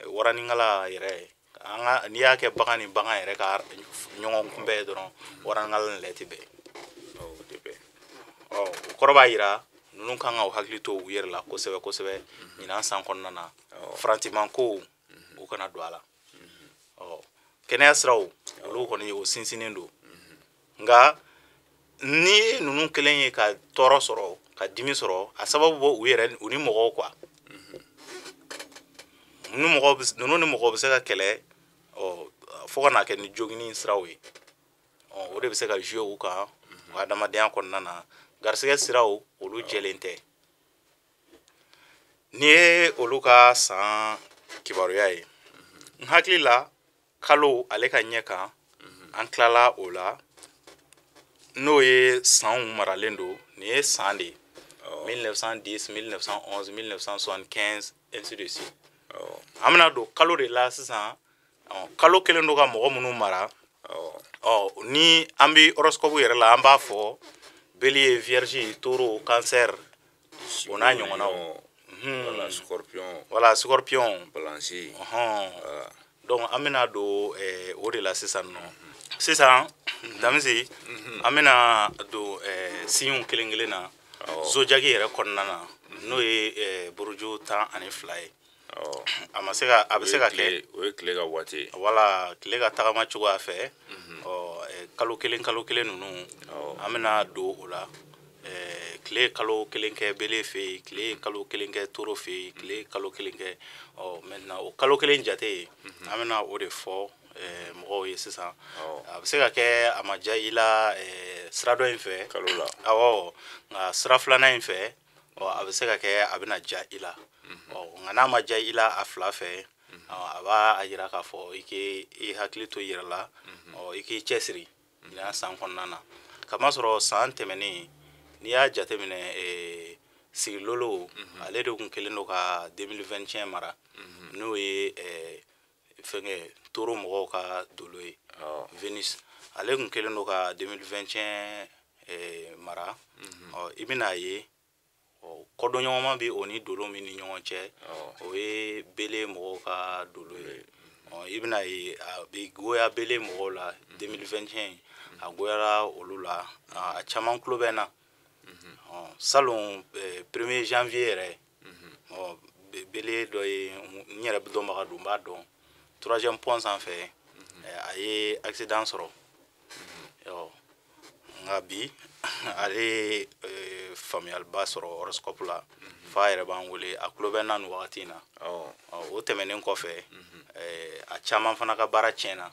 waranikala yɛrɛ, an ka n'i y'a kɛ bagan ni bagan yɛrɛ ka ɲɔgɔn kunbɛn dɔrɔn, waranikala ni lɛ tɛ bɛn. Ɔ o kɔrɔ b'a yira ninnu kan ka u hakili to u yɛrɛ la kosɛbɛ kosɛbɛ ɲinan san kɔnɔna na. Farantiman kow u kana don a la. Ɔ kɛnɛya siraw olu kɔni o sinsinnen don. Nka ni ninnu kelen ye ka tɔɔrɔ sɔrɔ, ka dimi sɔrɔ, a sababu bɔ u yɛrɛ u ni mɔgɔw quoi. Ninnu ni mɔgɔw bɛ se ka kɛlɛ, ɔ fo ka n'a kɛ ni jogini siraw ye. Ɔ o de bɛ se ka jouer u kan u ka adamadenya kɔnɔna na. Garisɛgɛ siraw olu jɛlen tɛ. N'i ye olu ka san kibaruya ye, n hakili la kalo ale ka ɲɛ kan, an tilala o la, n'o ye sanw maralen don. Nin ye san de ye, 1910, 1911, 1975, ainsi de suite. An bɛna don kalo de la sisan. Kalo kelen don ka mɔgɔ minnu mara. Ɔ ni an bɛ horoscope yɛrɛ la, an b'a fɔ bélier, vierge, taureau, cancer, o n'a ɲɔgɔnnaw. Voilà, scorpion. Voilà, scorpion. Balance. Donc an bɛna don o de la sisan nɔ. Sisan Damisi, an bɛna don signes kelen kelen na zodiaque yɛrɛ kɔnɔna na. N'o ye buruju 12 ye. A ma se ka, a bɛ se ka kɛ o ye tile ka waati ye. Wala tile ka tagama cogoya fɛ. Ɔ kalo kelen kalo kelen ninnu, an bɛna don o la. Tile ye kalo kelen kɛ Bélier fɛ yen, tile ye kalo kelen kɛ Taureau fɛ yen, tile ye kalo kelen kɛ. Ɔ maintenant o kalo kelen jate ye, an bɛna o de fɔ mɔgɔw ye sisan. A bɛ se ka kɛ a ma diya i la sira dɔ in fɛ kalo la. Awɔ, nka sira filanan in fɛ, ɔ a bɛ se ka kɛ a bɛna diya i la. Ɔ nka n'a ma diya i la a fila fɛ, a b'a yira k'a fɔ i k'i hakili to i yɛrɛ la, ɔ i k'i cɛsiri ɲinan san kɔnɔna na. Kamasɔrɔ san tɛmɛnen, n'i y'a jateminɛ, sigilolo ale de tun kɛlen don ka 2021 mara, n'o ye fɛnkɛ Taureau mɔgɔw ka dolo ye, Venus. Ale tun kɛlen don ka 2021 mara. Ɔ i bɛn'a ye, ɔ kɔdɔnɲɔgɔnma bɛ o ni dolo min ni ɲɔgɔn cɛ, o ye Bélier mɔgɔw ka dolo ye. Ɔ i bɛna ye a bɛ goya Bélier mɔgɔw la 2021, a goyara olu la, a caman tulo bɛ n na. Ɔ salon 1er janvier yɛrɛ, ɔ Bélier dɔ ye, n yɛrɛ dɔnbaga don, n b'a dɔn, troisième pont sanfɛ a ye accident sɔrɔ. Ɔ nka bi ale ye faamuyaliba sɔrɔ horoscope la, f'a yɛrɛ b'an wele, a tulo bɛ n na nin wagati in na. Ɔ o tɛmɛnen kɔfɛ, a caman fana ka baara tiɲɛna,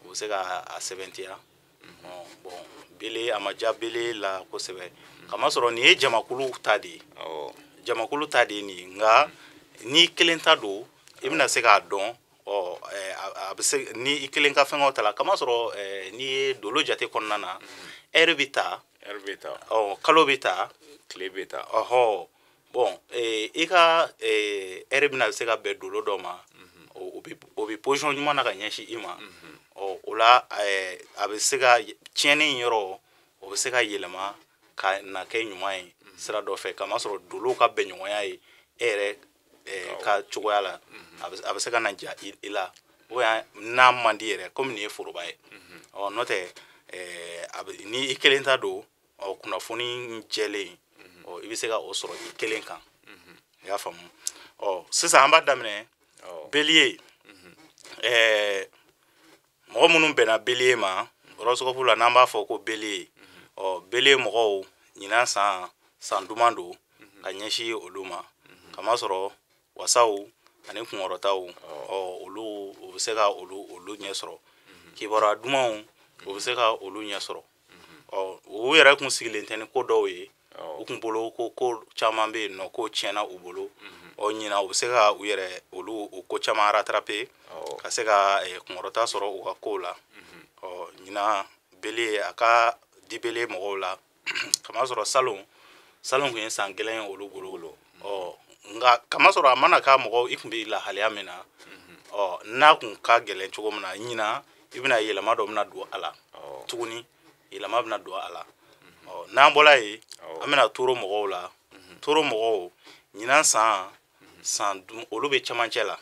u bɛ se ka a sɛbɛntiya. Ɔ bon Bélier, a ma diya Bélier la kosɛbɛ, kamasɔrɔ nin ye jamakulu ta de ye. Jamakulu ta de ye nin ye, nka n'i kelen ta don, i bɛna se k'a dɔn. Ɔ a bɛ se ni i kelen ka fɛngɛw ta la, kamasɔrɔ n'i ye dolo jate kɔnɔna na, heure bɛ ta, heure bɛ ta, ɔ kalo bɛ ta, tile bɛ ta. Ɔhɔ, bon i ka heure bɛna se ka bɛn dolo dɔ ma, o bɛ position ɲuman na ka ɲɛsin i ma. Ɔ o la a bɛ se ka tiɲɛni in yɔrɔ, o bɛ se ka yɛlɛma ka na kɛ ɲuman ye sira dɔ fɛ, kamasɔrɔ dolow ka bɛnɲɔgɔnya ye e yɛrɛ ka cogoya la, a bɛ se ka na diya i la, n'a man di yɛrɛ komi nin ye foroba ye. Ɔ n'o tɛ a bɛ ni i kelen ta don, ɔ kunnafoni jɛlen, ɔ i bɛ se ka o sɔrɔ i kelen kan. I y'a faamu? Ɔ sisan an b'a daminɛ Bélier. Mɔgɔ minnu bɛnna Bélier ma horoscope la, n'an b'a fɔ ko Bélier, ɔ Bélier mɔgɔw ɲinan san, san duman don ka ɲɛsin olu ma, kamasɔrɔ wasaw ani kunkɔrɔtaw, ɔ olu u bɛ se ka olu ɲɛ sɔrɔ, kibaruya dumanw u bɛ se ka olu ɲɛ sɔrɔ. Ɔ u yɛrɛ kun sigilen tɛ ni ko dɔw ye, u kun bolo ko ko caman bɛ yen nɔ, ko tiɲɛna u bolo. Ɔ ɲinan u bɛ se ka u yɛrɛ olu o ko caman rattraper, ka se ka kunkɔrɔta sɔrɔ u ka kow la. Ɔ ɲinan Bélier a ka di Bélier mɔgɔw la, kamasɔrɔ salon kun ye san gɛlɛn ye olu bolo. Ɔ nka kamasɔrɔ a mana k'a mɔgɔw i kun bɛ lahalaya min na, ɔ n'a kun ka gɛlɛn cogo min na, ɲinan i bɛna yɛlɛma dɔ bɛna don a la tuguni, yɛlɛma bɛna don a la. Ɔ n'an bɔra yen, an bɛna Taureau mɔgɔw la. Taureau mɔgɔw ɲinan san olu bɛ cɛmancɛ la.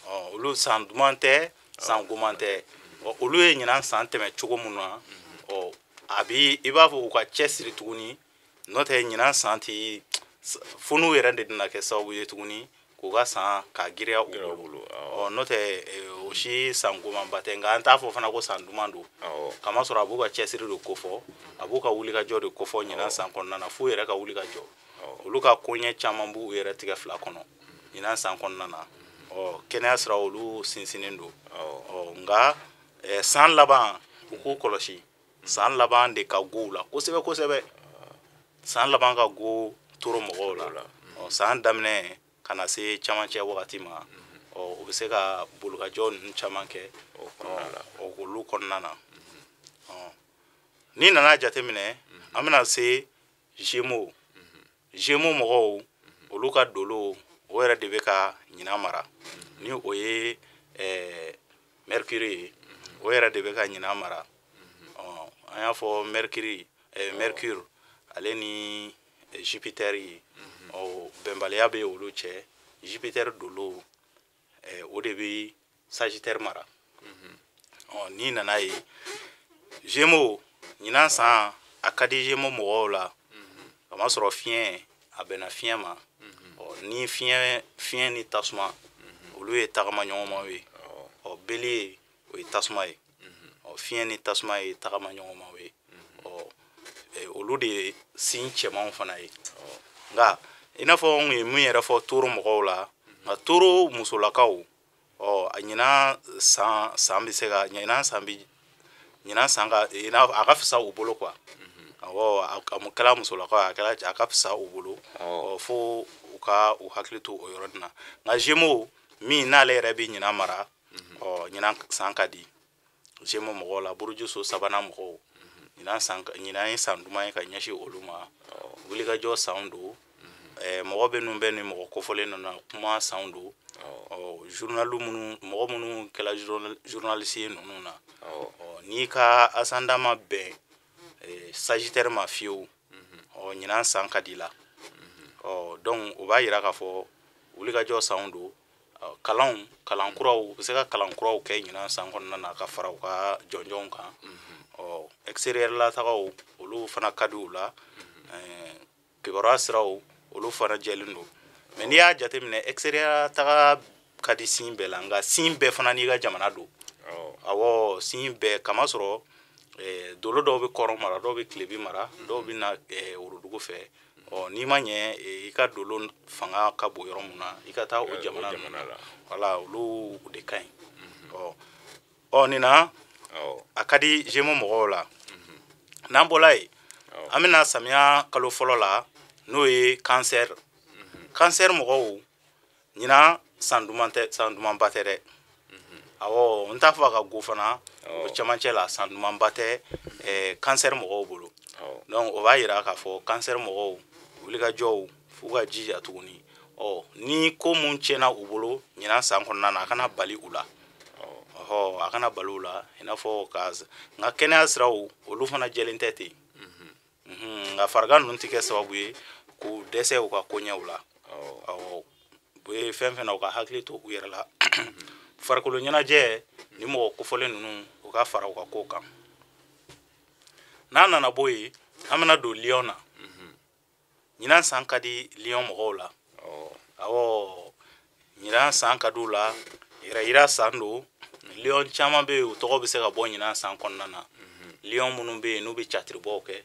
Ɔ olu san duman tɛ, san goman tɛ. Ɔ olu ye ɲinan san tɛmɛ cogo min na, ɔ a bi i b'a fɔ u ka cɛsiri tuguni, n'o tɛ ɲinan san ti fo n'u yɛrɛ de bɛna kɛ sababu ye tuguni k'u ka san k'a giriya u bolo. Ɔ n'o tɛ o si san gomanba tɛ, nka an t'a fɔ fana ko san duman don, kamasɔrɔ a b'u ka cɛsiri de kofɔ, a b'u ka wulikajɔ de kofɔ ɲinan san kɔnɔna na, f'u yɛrɛ ka wulikajɔ. Olu ka koɲɛ caman b'u yɛrɛ tigɛ fila kɔnɔ ɲinan san kɔnɔna na. Ɔ kɛnɛya sira olu sinsinnen don. Ɔ nka san laban u k'u kɔlɔsi, san laban de ka go u la kosɛbɛ kosɛbɛ, san laban ka go Taureau mɔgɔw la. Ɔ san daminɛ ka na se camancɛ wagati ma, ɔ u bɛ se ka bolikajɔ ninnu caman kɛ olu kɔnɔna na. Ɔ n'i nana jateminɛ, an bɛna se Gémeaux. Gémeaux mɔgɔw olu ka dolo o yɛrɛ de bɛ ka ɲinan mara, ni o ye Mercure ye, o yɛrɛ de bɛ ka ɲinan mara. Ɔ an y'a fɔ Mercure ale ni Jupiter ye, ɔ bɛnbaliya bɛ olu cɛ. Jupiter dolo o de bɛ Sagittaire mara. Ɔ n'i nana ye Gémeaux ɲinan san a ka di Gémeaux mɔgɔw la, kamasɔrɔ fiɲɛ A bɛnna fiɲɛ ma. Ɔ, ni fiɲɛ ni tasuma, olu ye tagama ɲɔgɔnmaw ye. Ɔ, bélier, o ye tasuma ye. Ɔ, fiɲɛ ni tasuma ye tagama ɲɔgɔnmaw ye. Ɔ, olu de ye signe cɛmanw fana ye. Nka i n'a fɔ n ye min yɛrɛ fɔ taureau mɔgɔw la, nka taureau musolakaw, ɔ, a ɲinan san bɛ se ka ɲinan san bɛ ɲinan san ka i n'a a ka fisa u bolo quoi. Awɔ, a kɛra musolakaw ye, a kɛra, a ka fisa u bolo. Ɔ, fo u ka u hakili to o yɔrɔnin na. Nka Gémeaux min n'ale yɛrɛ bɛ ɲinan mara, ɔ, ɲinan san ka di Gémeaux mɔgɔw la. Buruju so sabanan mɔgɔw, ɲinan san, ɲinan ye san duman ye ka ɲɛsin olu ma. Wulikajɔ sanw don. Mɔgɔ bɛ ninnu bɛ ni mɔgɔ kofɔlen ninnu na, kuma sanw don. Ɔ, journal minnu, mɔgɔ minnu kɛra journaliste ye ninnu na, ɔ, n'i ka ascendant ma bɛn Sagittaire ma fiyewu, ɔ, ɲinan san ka di la. Ɔ, donc o b'a yira k'a fɔ wulikajɔ sanw don. Ɔ, kalanw, kalan kuraw, u bɛ se ka kalan kuraw kɛ ɲinan san kɔnɔna na ka fara u ka jɔnjɔnw kan. Ɔ, extérieur la tagaw, olu fana ka di u la. Kibaruya siraw, olu fana jɛlen don. Mais n'i y'a jateminɛ, extérieur taga ka di signe bɛɛ la, nka signe bɛɛ fana n'i ka jamana don. Awɔ, signe bɛɛ, kamasɔrɔ dolo dɔw bɛ kɔrɔn mara, dɔw bɛ tilebi mara, dɔw bɛ na worodugu fɛ. Ɔ, n'i ma ɲɛ i ka dolo fanga ka bon yɔrɔ mun na, i ka taa o jamana ninnu na. Wala, olu de ka ɲi. Ɔ, nin na, a ka di Gémeaux mɔgɔw la. N'an bɔla yen, an bɛna samiya kalo fɔlɔ la, n'o ye Cancer. Cancer mɔgɔw, ɲinan san duman tɛ, san dumanba tɛ dɛ. Awɔ, n t'a fɔ a ka go fana, o cɛmancɛ la, san dumanba tɛ Cancer mɔgɔw bolo. Donc o b'a yira k'a fɔ Cancer mɔgɔw, wulikajɔw, f'u ka jija tuguni. Ɔ, ni ko mun tiɲɛna u bolo ɲinan san kɔnɔna na, a kana bali u la. Ɔhɔ, a kana bali u la. I n'a fɔ ka nka kɛnɛya siraw, olu fana jɛlen tɛ ten. Nka farigan ninnu tɛ kɛ sababu ye k'u dɛsɛ u ka koɲɛw la. Awɔ, u ye fɛn fɛn na, u ka hakili to u yɛrɛ la. Farikolo ɲɛnajɛ ni mɔgɔ kofɔlen ninnu, u ka fara u ka ko kan. N'a nana bɔ yen, an bɛna don Lion na. Ɲinan san ka di Lion mɔgɔw la. Awɔ, ɲinan san ka di u la. Yɛrɛ yira san don. Lion caman bɛ yen, u tɔgɔ bɛ se ka bɔ ɲinan san kɔnɔna na. Lion minnu bɛ yen n'u bɛ catiribɔw kɛ,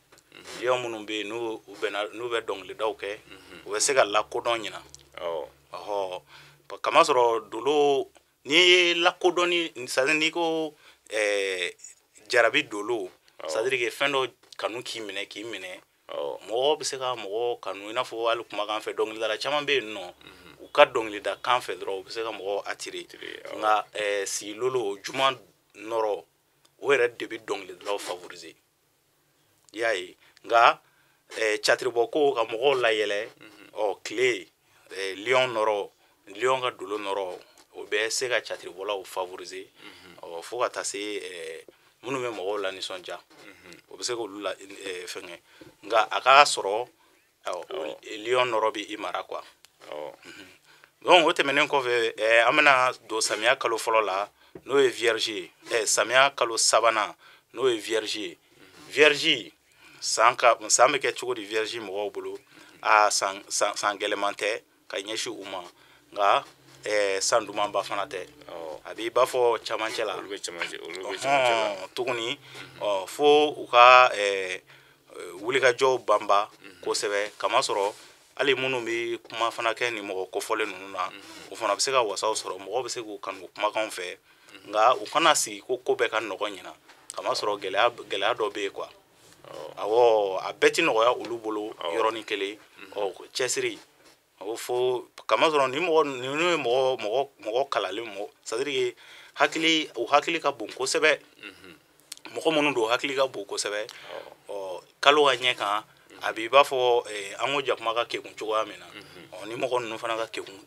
lion minnu bɛ yen n'u bɛna n'u bɛ dɔnkilidaw kɛ, u bɛ se ka lakodɔn ɲinan. Ɔhɔ, kamasɔrɔ dolo n'i ye lakodɔnni, c'est à dire n'i ko jarabi dolo, c'est à dire que fɛn dɔ kanu k'i minɛ, k'i minɛ. Mɔgɔ bɛ se ka mɔgɔ kanu, i n'a fɔ hali kumakan fɛ. Dɔnkilidala caman bɛ yen nɔ, u ka dɔnkilida kan fɛ dɔrɔn, u bɛ se ka mɔgɔw attirer. Nka silolo juma nɔrɔ, o yɛrɛ de bɛ dɔnkilidalaw favoriser, i y'a ye. Nka catiribɔ ko ka mɔgɔw layɛlɛ, ɔ, tile lion nɔrɔ, lion ka dolo nɔrɔ, o bɛ se ka catiribɔlaw favoriser. Ɔ, fo ka taa se minnu bɛ mɔgɔw la nisɔndiya, o bɛ se k'olu la fɛngɛ. Nka a k'a sɔrɔ lion nɔrɔ bɛ i mara quoi. Donc o tɛmɛnen kɔfɛ, an bɛna don samiya kalo fɔlɔ la, n'o ye Vierge ye. Samiya kalo sabanan, n'o ye Vierge ye. Vierge san ka san bɛ kɛ cogo di Vierge mɔgɔw bolo? A san san gɛlɛman tɛ ka ɲɛsin u ma, nka san dumanba fana tɛ. A b'i b'a fɔ camancɛ la. Olu bɛ camancɛ, olu bɛ camancɛ la tuguni. Ɔ, fo u ka wulikajɔw banba kosɛbɛ, kamasɔrɔ hali minnu bɛ kuma fana kɛ nin mɔgɔ kofɔlen ninnu na, o fana bɛ se ka wasaw sɔrɔ, mɔgɔw bɛ se k'u kanu kumakanw fɛ. Nka u kana sigi ko ko bɛɛ ka nɔgɔ ɲina, kamasɔrɔ gɛlɛya dɔ bɛ yen quoi. Awɔ, a bɛɛ ti nɔgɔya olu bolo yɔrɔnin kelen. Ɔ, cɛsiri o fo, kamasɔrɔ ni mɔgɔ ninnu ye mɔgɔ kalalen, mɔgɔ, c'est à dire que hakili, u hakili ka bon kosɛbɛ. Mɔgɔ minnu don, hakili ka bon kosɛbɛ. Ɔ, kalo ka ɲɛ kan, a b'i b'a fɔ an ko jakuma ka kekun cogoya min na, ɔ, ni mɔgɔ ninnu fana ka kekun,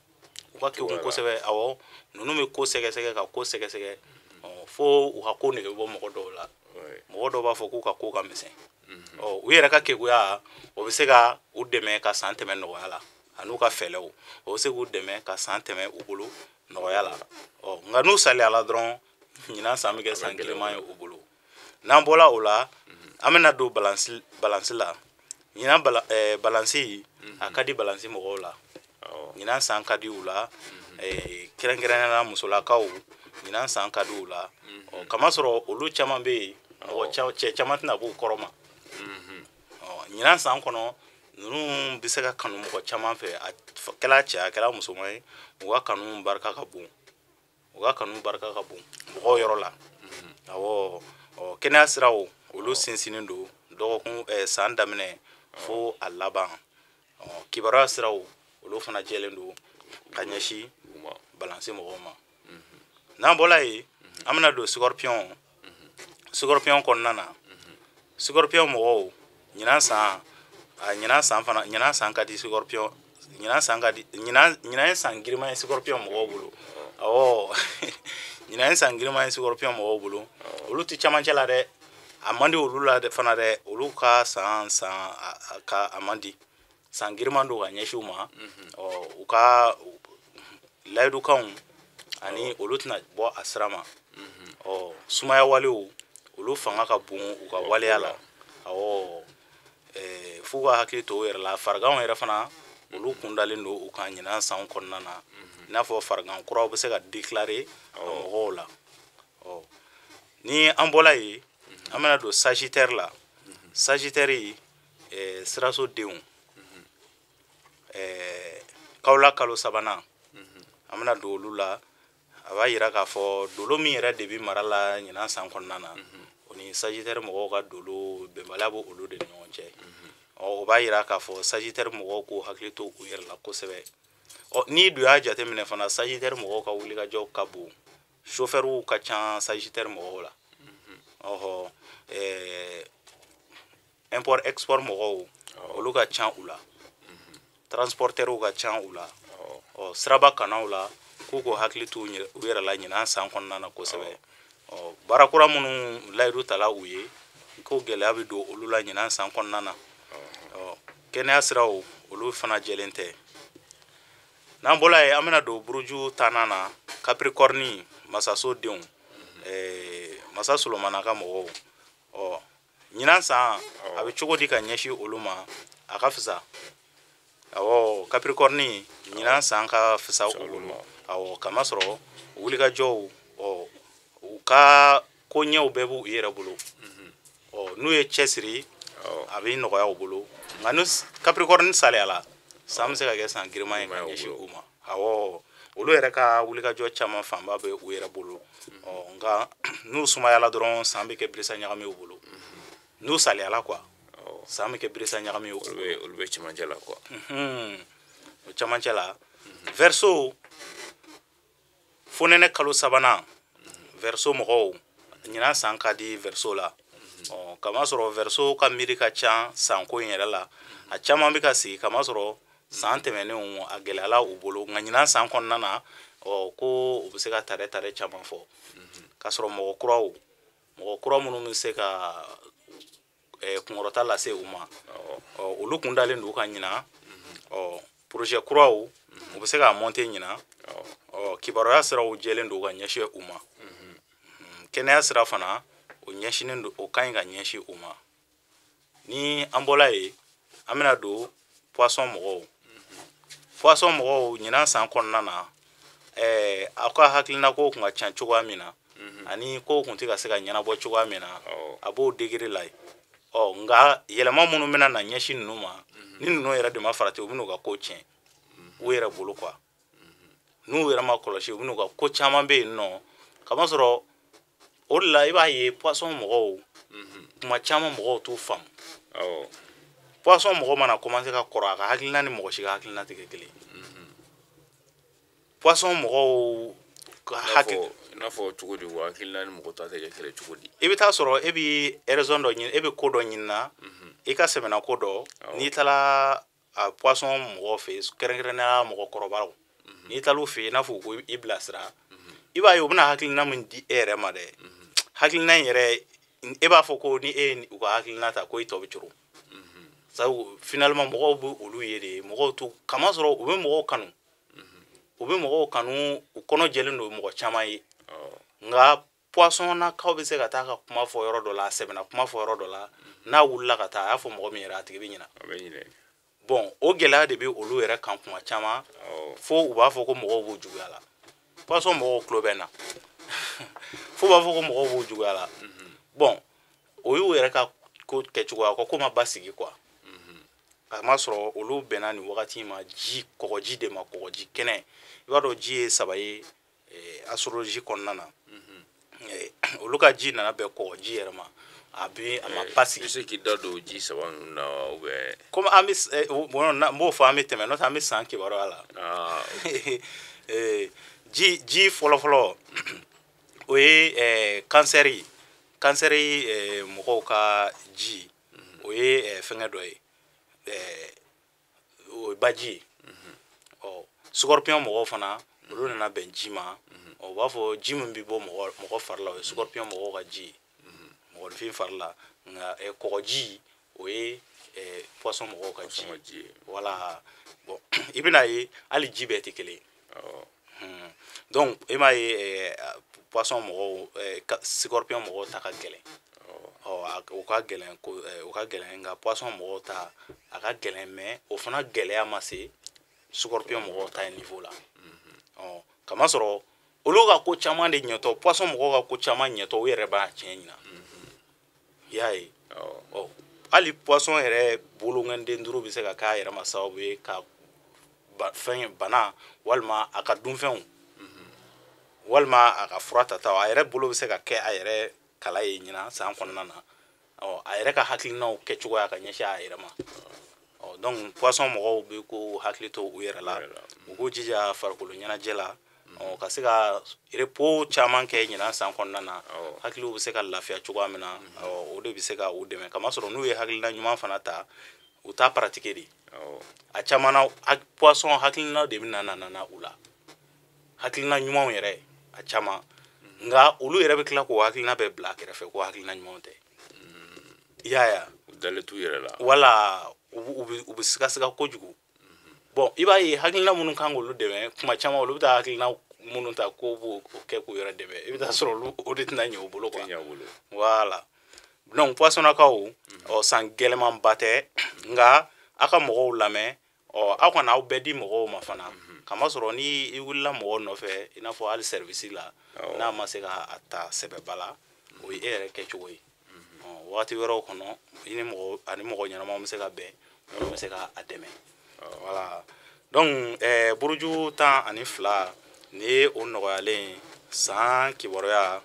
u ka kekun kosɛbɛ. Awɔ, ninnu bɛ ko sɛgɛsɛgɛ, ka ko sɛgɛsɛgɛ. Ɔ, fo u ka ko nege bɔ mɔgɔ dɔw la. Mɔgɔ dɔw b'a fɔ k'u ka ko ka misɛn. Ɔ, u yɛrɛ ka kekuya, o bɛ se ka u dɛmɛ ka san tɛmɛ nɔgɔya la, an'u ka fɛlɛw, o bɛ se k'u dɛmɛ ka san tɛmɛ u bolo nɔgɔya la. Ɔ, nka n'u saliyala dɔrɔn, ɲinan san bɛ kɛ san giriman ye u bolo. N'an bɔla o la, an bɛna don balance la. Ɲinan balansi a ka di balansi mɔgɔw la. Ɲinan san ka di u la, kɛrɛnkɛrɛnnenya la musolakaw, ɲinan san ka di u la. Ɔ, kamasɔrɔ olu caman bɛ yen, mɔgɔ cɛ caman tɛna b'u kɔrɔ ma. Ɔ, ɲinan san kɔnɔ ninnu bɛ se ka kanu mɔgɔ caman fɛ, a kɛra cɛ a kɛra musoman ye, u ka kanu barika ka bon, u ka kanu barika ka bon mɔgɔw yɔrɔ la. Awɔ. Ɔ, kɛnɛya siraw olu sinsinnen don dɔgɔkun san daminɛ fo a laban. Ɔ, kibaruya siraw olu fana jɛlen don ka ɲɛsin balansi mɔgɔw ma. N'an bɔra yen, an bɛna don scorpion. Scorpion kɔnɔna na, scorpion mɔgɔw ɲinan san, a ɲinan san fana, ɲinan san ka di scorpion, ɲinan san ka di, ɲinan ye san giriman ye scorpion mɔgɔw bolo. Awɔ, ɲinan ye san giriman ye scorpion mɔgɔw bolo. Olu tɛ camancɛ la dɛ, a man di olu la fana dɛ. Olu ka san ka a man di, san giriman don ka ɲɛsin u ma. Ɔ, u ka layidukanw ani olu tɛna bɔ a sira ma. Ɔ, sumaya walew olu fanga ka bon u ka waleya la. Awɔ, f'u ka hakili to u yɛrɛ la. Fariganw yɛrɛ fana olu kundalen don u kan ɲinan san kɔnɔna na, i n'a fɔ farigan kuraw bɛ se ka déclarer a mɔgɔw la. Ɔ, ni an bɔra yen, an bɛna don sagittaire la. Sagittaire, siraso denw, kawula kalo sabanan, an bɛna don olu la. A b'a yira k'a fɔ dolo min yɛrɛ de bɛ mara la ɲinan san kɔnɔna na, o ni sagittaire mɔgɔw ka dolo bɛnbaliya bɛ olu de ni ɲɔgɔn cɛ. Ɔ, o b'a yira k'a fɔ sagittaire mɔgɔw k'u hakili to u yɛrɛ la kosɛbɛ. Ɔ, n'i dun y'a jateminɛ fana, sagittaire mɔgɔw ka wulikajɔ ka bon, chauffeurw ka ca sagittaire mɔgɔw la. Ɔhɔ, import export mɔgɔw olu ka ca u la, transporteurs ka ca u la. Ɔ, siraba kanaw la, k'u k'u hakili to u yɛrɛ la ɲinan san kɔnɔna na kosɛbɛ. Ɔ, baara kura minnu layidu tala u ye, ko gɛlɛya bɛ don olu la ɲinan san kɔnɔna na. Ɔ, kɛnɛya siraw olu fana jɛlen tɛ. N'an bɔra yen, an bɛna don buruju tannan na, Capricorne, masaso denw, masa Solomana ka mɔgɔw. Ɔ, ɲinan san a bɛ cogo di ka ɲɛsin olu ma? A ka fisa. Awɔ, Capricorne ɲinan san ka fisa u bolo. Awɔ, kamasɔrɔ wulikajɔw, ɔ, u ka ko ɲɛw bɛɛ b'u yɛrɛ bolo. Ɔ, n'u ye cɛsiri, a bɛ nɔgɔya u bolo. Nka ni Capricorne saliyala, san bɛ se ka kɛ san giriman ye ka ɲɛsin u ma. Awɔ, olu yɛrɛ ka wulikajɔ caman fanba bɛ u yɛrɛ bolo. Ɔ, nka n'u sumayala dɔrɔn, san bɛ kɛ birisa ɲagami u bolo. N'u saliyala quoi, san bɛ kɛ birisa ɲagami u bolo. Olu bɛ cɛmancɛ la quoi. O cɛmancɛ la. Verseau, fonɛnɛ kalo sabanan, Verseau mɔgɔw ɲinan san ka di Verseau la. Ɔ, kamasɔrɔ Verseau ka miiri ka ca sanko in yɛrɛ la, a caman bɛ ka sigi, kamasɔrɔ san tɛmɛnenw a gɛlɛyala u bolo. Nka ɲinan san kɔnɔna na, ɔ, ko u bɛ se ka tare tare caman fɔ, k'a sɔrɔ mɔgɔ kuraw, mɔgɔ kura minnu bɛ se ka kunkɔrɔta lase u ma, ɔ, olu kun dalen don u ka ɲinan. Ɔ, projet kuraw u bɛ se k'a monter ɲinan. Ɔ, kibaruya siraw jɛlen don ka ɲɛsin u ma. Kɛnɛya sira fana o ɲɛsinnen don, o ka ɲi ka ɲɛsin u ma. Ni an bɔra yen, an bɛna don poisson mɔgɔw. Poisson mɔgɔw ɲinan san kɔnɔna na, aw ka hakilina kow kun ka ca cogoya min na, ani kow kun tɛ ka se ka ɲɛnabɔ cogoya min na, a b'o degré la yen. Ɔ, nka yɛlɛma minnu bɛna na ɲɛsin ninnu ma, ni ninnu yɛrɛ de ma farati, u bɛn'u ka ko tiɲɛ u yɛrɛ bolo quoi. N'u yɛrɛ ma kɔlɔsi, u bɛn'u ka ko caman bɛ yen nɔ. Kamasɔrɔ o de la i b'a ye poisson mɔgɔw kuma caman mɔgɔw t'u faamu. Poisson mɔgɔ mana commencer ka kɔrɔ, a ka hakilina ni mɔgɔ si ka hakilina tɛ kɛ kelen ye. Poisson mɔgɔw ka hakili I n'a fɔ cogo di? Wa hakilina ni mɔgɔ ta tɛ kɛ kelen cogo di? I bɛ taa sɔrɔ e bɛ raison dɔ ɲini, e bɛ ko dɔ ɲini na, i ka sɛmɛna ko dɔ, n'i taara a poisson mɔgɔw fɛ yen, kɛrɛnkɛrɛnnenya mɔgɔkɔrɔbaw, n'i taara u fɛ yen, i n'a fɔ u ko i bilasira, i b'a ye u bɛna hakilina min di e yɛrɛ ma dɛ, hakilina in yɛrɛ, e b'a fɔ ko ni e ye u ka hakilina ta, ko i tɔ bɛ coron. Sabu finalement mɔgɔw bɛ olu ye de, mɔgɔw t'u kamasɔrɔ u bɛ mɔgɔw kanu, u bɛ mɔgɔw kanu, u kɔnɔ jɛlen don mɔgɔ caman ye. Nka Poissonnakaw bɛ se ka taa ka kuma fɔ yɔrɔ dɔ la, a sɛbɛnna kuma fɔ yɔrɔ dɔ la, n'a wulila ka taa, a y'a fɔ mɔgɔ min yɛrɛ, a tigi bɛ ɲina. A bɛ ɲinɛ. Bon, o gɛlɛya de bɛ olu yɛrɛ kan kuma caman, fo u b'a fɔ ko mɔgɔw b'u juguya la. Poisson mɔgɔw tulo bɛ n na, fo u b'a fɔ ko mɔgɔw b'u juguya la. Bon, o y'u yɛrɛ ka ko kɛcogoya ko ma basigi quoi. A ma sɔrɔ olu bɛnna nin wagati ma ji kɔgɔji de ma, kɔgɔji kɛnɛ. I b'a dɔn ji ye saba ye astrologie kɔnɔna na. Olu ka ji nana bɛn kɔgɔji yɛrɛ ma, a bɛ a ma basigi. I bɛ se k'i da don ji saba ninnu na ou bien? Komi an bɛ, bon, n b'o fɔ, an bɛ tɛmɛ, n'o tɛ an bɛ san kibaruya la. Ji fɔlɔfɔlɔ, o ye cancer ye. Cancer mɔgɔw ka ji, o ye fɛngɛ dɔ ye, o ye baji ye. Ɔ, scorpion mɔgɔw fana, olu nana bɛn ji ma. U b'a fɔ ji min bɛ bɔ mɔgɔ fari la, o ye scorpion mɔgɔw ka ji ye, mɔgɔninfin fari la. Nka kɔgɔji, o ye poisson mɔgɔw ka ji ye. Voilà. Bon, i bɛna ye hali ji bɛɛ tɛ kelen ye. Donc e m'a ye, poisson mɔgɔw, scorpion mɔgɔw ta ka gɛlɛn. Ɔ, o ka gɛlɛn ko, o ka gɛlɛn. Nka poisson mɔgɔw ta, a ka gɛlɛn, mais o fana gɛlɛya ma se scorpion mɔgɔw ta niveau la. Ɔ, kamasɔrɔ olu ka ko caman de ɲɛtɔ, poisson mɔgɔw ka ko caman ɲɛtɔ, u yɛrɛ b'a tiɲɛ ɲina. I y'a ye. Ɔ, hali poisson yɛrɛ bolonkɔnden duuru bɛ se ka k'a yɛrɛ ma sababu ye ka fɛn bana, walima a ka dunfɛnw, walima a ka fura tataw. A yɛrɛ bolo bɛ se ka kɛ a yɛrɛ kala ye ɲinan san kɔnɔna na. Ɔ, a yɛrɛ ka hakilinaw kɛcogoya ka ɲɛsin a yɛrɛ ma. Ɔ, donc poisson mɔgɔw bɛ ko hakili to u yɛrɛ la, u k'u jija farikolo ɲɛnajɛ la. Ɔ, ka se ka repos caman kɛ ɲinan san kɔnɔna na, hakiliw bɛ se ka lafiya cogoya min na. Ɔ, o de bɛ se ka u dɛmɛ, kamasɔrɔ n'u ye hakilina ɲuman fana ta, u t'a pratiquer de. A caman na, poisson hakilina de bɛ na u la, hakilina ɲumanw yɛrɛ a caman. Nka olu yɛrɛ bɛ tila k'o hakilina bɛɛ bila a kɛrɛfɛ ko hakilina ɲumanw tɛ. I y'a ye? U dalen t'u yɛrɛ la. Wala u bɛ sigasiga kojugu. Bon, i b'a ye, hakilina minnu kan k'olu dɛmɛ, kuma caman olu bɛ taa hakilina minnu ta k'o b'o kɛ k'u yɛrɛ dɛmɛ, i bɛ taa sɔrɔ olu o de tɛna ɲɛ u bolo quoi. Voilà. Donc poissonnakaw, ɔ, san gɛlɛmanba tɛ, nka aw ka mɔgɔw lamɛn. Ɔ, aw kana aw bɛɛ di mɔgɔw ma fana, kamasɔrɔ ni i wulila mɔgɔw nɔfɛ, i n'a fɔ hali service la, n'a ma se ka a ta sɛbɛba la, o ye e yɛrɛ kɛcogo ye. Ɔ, wagati wɛrɛw kɔnɔ, i ni mɔgɔ ani mɔgɔ ɲɛnamaw bɛ se ka bɛn minnu bɛ se ka a dɛmɛ. Voilà. Donc buruju 12, nin ye o nɔgɔyalen ye. San kibaruya,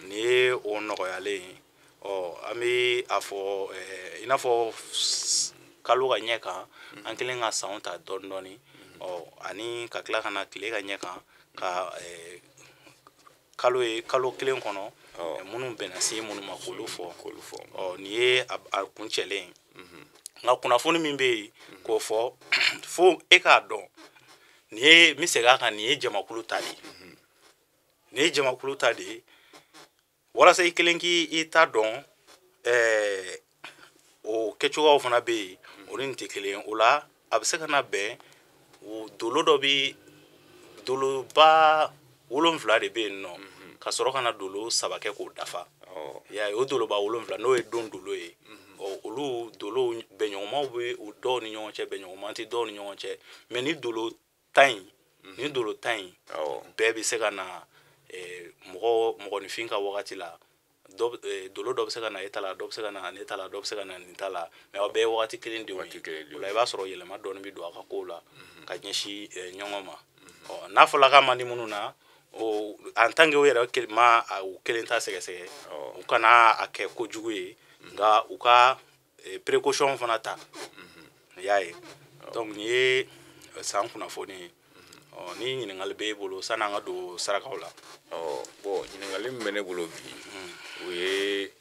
nin ye o nɔgɔyalen ye. Ɔ, an bɛ a fɔ i n'a fɔ kalo ka ɲɛ kan, an kɛlen ka sanw ta dɔɔni dɔɔni. Ɔ, ani ka tila ka na tile ka ɲɛ kan, ka kalo ye kalo kelen kɔnɔ minnu bɛnna se minnu ma, k'olu fɔ. Ɔ, nin ye a kuncɛlen ye. Nka kunnafoni min bɛ yen k'o fɔ, fo e k'a dɔn, nin ye, n bɛ segin a kan, nin ye jamakulu ta de ye. Nin ye jamakulu ta de ye. Walasa i kelen k'i ta dɔn, o kɛcogoyaw fana bɛ yen, o ni nin tɛ kelen ye. O la, a bɛ se ka na bɛn o dolo dɔ bɛ, doloba 7 de bɛ yen nɔ, ka sɔrɔ ka na dolo 3 kɛ k'o dafa. I y'a ye, o doloba 7, n'o ye don dolo ye. Ɔ, olu dolow bɛnɲɔgɔnmaw bɛ dɔw ni ɲɔgɔn cɛ, bɛnɲɔgɔnma tɛ dɔw ni ɲɔgɔn cɛ. Mais ni dolo tan in, ni dolo tan in bɛɛ bɛ se ka na mɔgɔ mɔgɔninfin ka wagati la, dɔ dolo dɔ bɛ se ka na e ta la, dɔ bɛ se ka na ne ta la, dɔ bɛ se ka na nin ta la, mais aw bɛɛ ye wagati kelen denw ye. O la, i b'a sɔrɔ yɛlɛma dɔɔni bɛ don a ka kow la ka ɲɛsin ɲɔgɔn ma. Ɔ, n'a fɔla k'a man di minnu na, o en tant que u yɛrɛ ma u kelen ta sɛgɛsɛgɛ, u kana a kɛ kojugu ye, nka u ka précaution fana ta. I y'a ye. Donc nin ye san kunnafoni ye. Ɔ, ni ɲininkali b'e bolo sanni an ka don sarakaw la. Ɔ, bon, ɲininkali min bɛ ne bolo bi, o ye: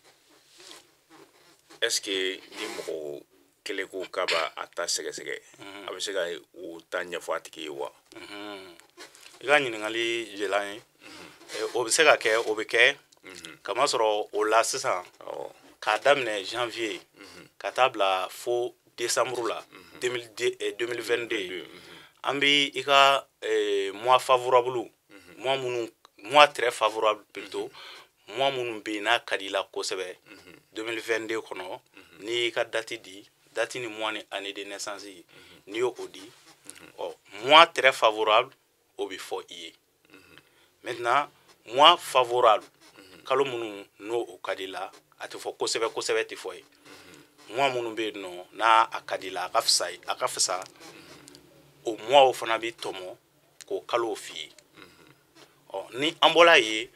est ce que ni mɔgɔ kelen ko k'a b'a a ta sɛgɛsɛgɛ, a bɛ se ka o ta ɲɛfɔ a tigi ye wa? I ka ɲininkali jɛla n ye. O bɛ se ka kɛ, o bɛ kɛ, kamasɔrɔ o la sisan, k'a daminɛ janvier ka taa bila fo décembre la 2022, an bɛ i ka mois favorable, mois minnu, mois très favorable plutôt, Mois minnu bɛ yen n'a ka di i la kosɛbɛ 2022 kɔnɔ, n'i y'i ka date di, date ni mois ni année de naissance, n'i y'o di, ɔ, mois très favorable, o bɛ fɔ i ye. Maintenant, mois favorable, kalo minnu n'o o ka di la, a tɛ fɔ kosɛbɛ kosɛbɛ, tɛ fɔ ye. Mois minnu bɛ yen nɔ n'a a ka di la, a ka fisa, a ka fisa, o mois fana bɛ tɔmɔ k'o kalow f'i ye. Ɔ, ni an bɔla yen,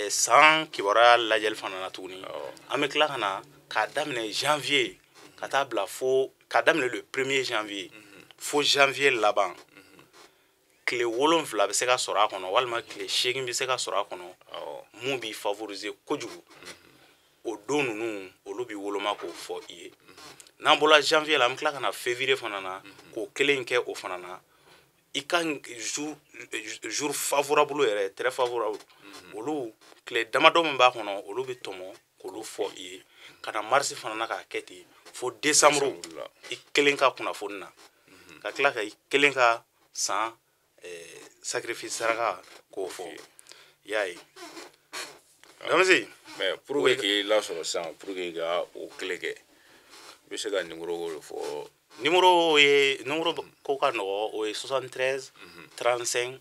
san kibaruya lajɛli fana na tuguni, an bɛ tila ka na k'a daminɛ janvier ka taa bila fo, k'a daminɛ le 1er janvier fo janvier laban, tile 7 bɛ se ka sɔrɔ a kɔnɔ walima tile 8 bɛ se ka sɔrɔ a kɔnɔ mun b'i favoriser kojugu. O don ninnu, olu b'i woloma k'o fɔ i ye. N'an bɔra janvier la, an bɛ tila ka na février fana na k'o kelen kɛ o fana na. I ka jour favorable yɛrɛ, très favorable, olu tile damadɔ min b'a kɔnɔ, olu bɛ tɔmɔ k'olu fɔ i ye. Ka na mars fana na k'a kɛ ten fo décembre. I kelen ka kunnafoni na, ka tila ka i kelen ka san sacrifice saraka k'o fɔ, i y'a ye, Damisi. Mais pour que k'i lasɔrɔ sisan, pour que ka o kile kɛ, i bɛ se ka numéro de fɔ? Numéro ye, numéro ko ka nɔgɔ, o ye 73 35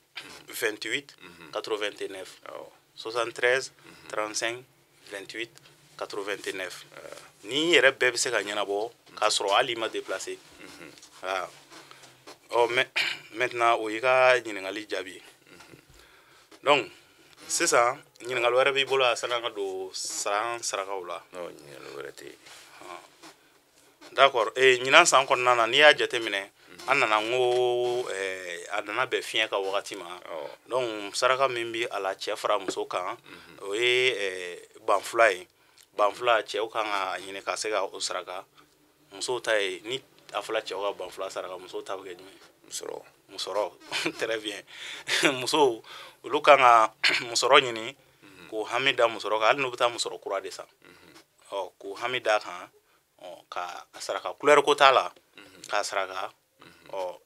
28 89. 73 35 28 89. Ni yɛrɛ bɛɛ bɛ se ka ɲɛnabɔ k'a sɔrɔ hali i ma déplacer. Ɔ, mais maintenant, o y'i ka ɲininkali jaabi ye. Donc sisan, ɲininkali wɛrɛ b'i bolo a sanni an ka don san sarakaw la? Non, ɲininkali wɛrɛ tɛ yen. D'accord. Ɲinan san kɔnɔna na, n'i y'a jateminɛ, an nana n ko a nana bɛn fiɲɛ ka wagati ma. Donc saraka min bi a la, cɛ fara muso kan, o ye banfula ye. Banfula, cɛw kan ka ɲini ka se ka o saraka. Musow ta ye, ni a fɔla cɛw ka banfula saraka, musow ta bɛ kɛ jumɛn ye? Musɔrɔ. Musɔrɔ, très bien. Musow, olu kan ka musɔrɔ ɲini k'o hami da musɔrɔ kan, hali n'u bɛ taa musɔrɔ kura de san, ɔ, k'o hami d'a kan, ɔ, ka a saraka. Couleur ko t'a la, k'a saraka. Ɔ,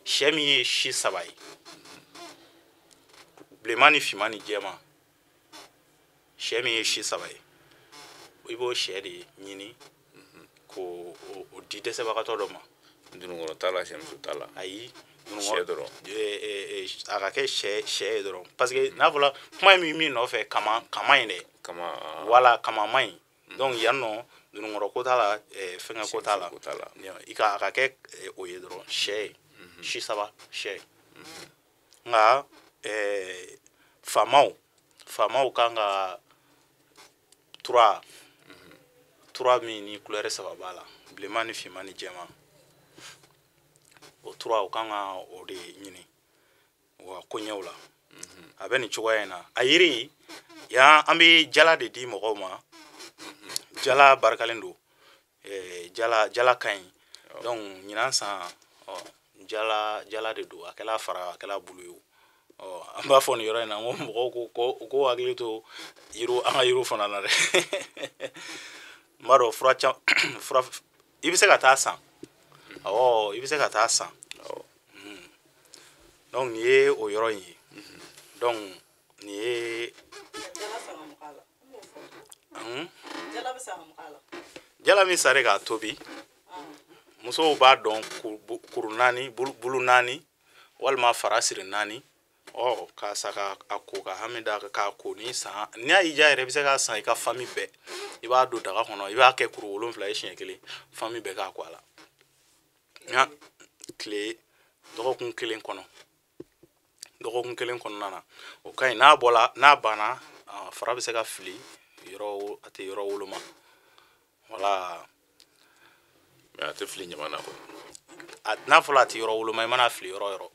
sɛ min ye si saba ye, bilenman ni finman ni jɛman, sɛ min ye si saba ye, i b'o sɛ de ɲini k'o o di dɛsɛbagatɔ dɔ ma. Dununkɔrɔ t'a la, sɛmuso t'a la? Ayi. Sɛ dɔrɔn. A ka kɛ sɛ ye dɔrɔn, parce que n'a fɔra kuma in min nɔfɛ, kama kama in dɛ. Kama. Wala, kama man ɲi. Donc yan nɔ, dununkɔrɔ ko t'a la, fɛngɛ ko t'a la. Ko t'a la. I ka a ka kɛ o ye dɔrɔn, sɛ ye, si saba sɛ. Nka faamaw kan ka tura min ni couleur saba b'a la, bilenman ni finman ni jɛman, o tura, o kan ka o de ɲini wa koɲɛw la. A bɛ nin cogoya in na. A yiri yan, an bɛ jala de di mɔgɔw ma. Jala barikalen don, jala ka ɲi. Donc ɲinan san, ɔ, jala de don, a kɛla fara, a kɛla bulu ye o. Ɔ, an b'a fɔ nin yɔrɔ in na, n ko mɔgɔw ko u k'u hakili to yiriw, an ka yiriw fana na dɛ. N b'a dɔn fura fura, i bɛ se ka taa san, awɔ, i bɛ se ka taa san. Donc nin ye o yɔrɔ in ye. Donc nin ye jala min sari k'a tobi, musow b'a dɔn, kuru naani, bulu naani walima fara siri naani, ɔ, k'a sa ka a ko ka hami da k'a ko. Ni san n'i y'a y'i diya yɛrɛ, i bɛ se k'a san i ka famille bɛɛ. I b'a don daga kɔnɔ, i b'a kɛ kuru 7 ye siɲɛ kelen, famille bɛɛ k'a ko a la. Nka tile dɔgɔkun kelen kɔnɔ, dɔgɔkun kelen kɔnɔna na, o ka ɲi. N'a bɔla, n'a banna, fara bɛ se ka fili yɔrɔ, a tɛ yɔrɔ woloma, wala. Mais a tɛ fili ɲama na kɔni? N'a fɔra a tɛ yɔrɔ woloma, i mana fili yɔrɔ o yɔrɔ,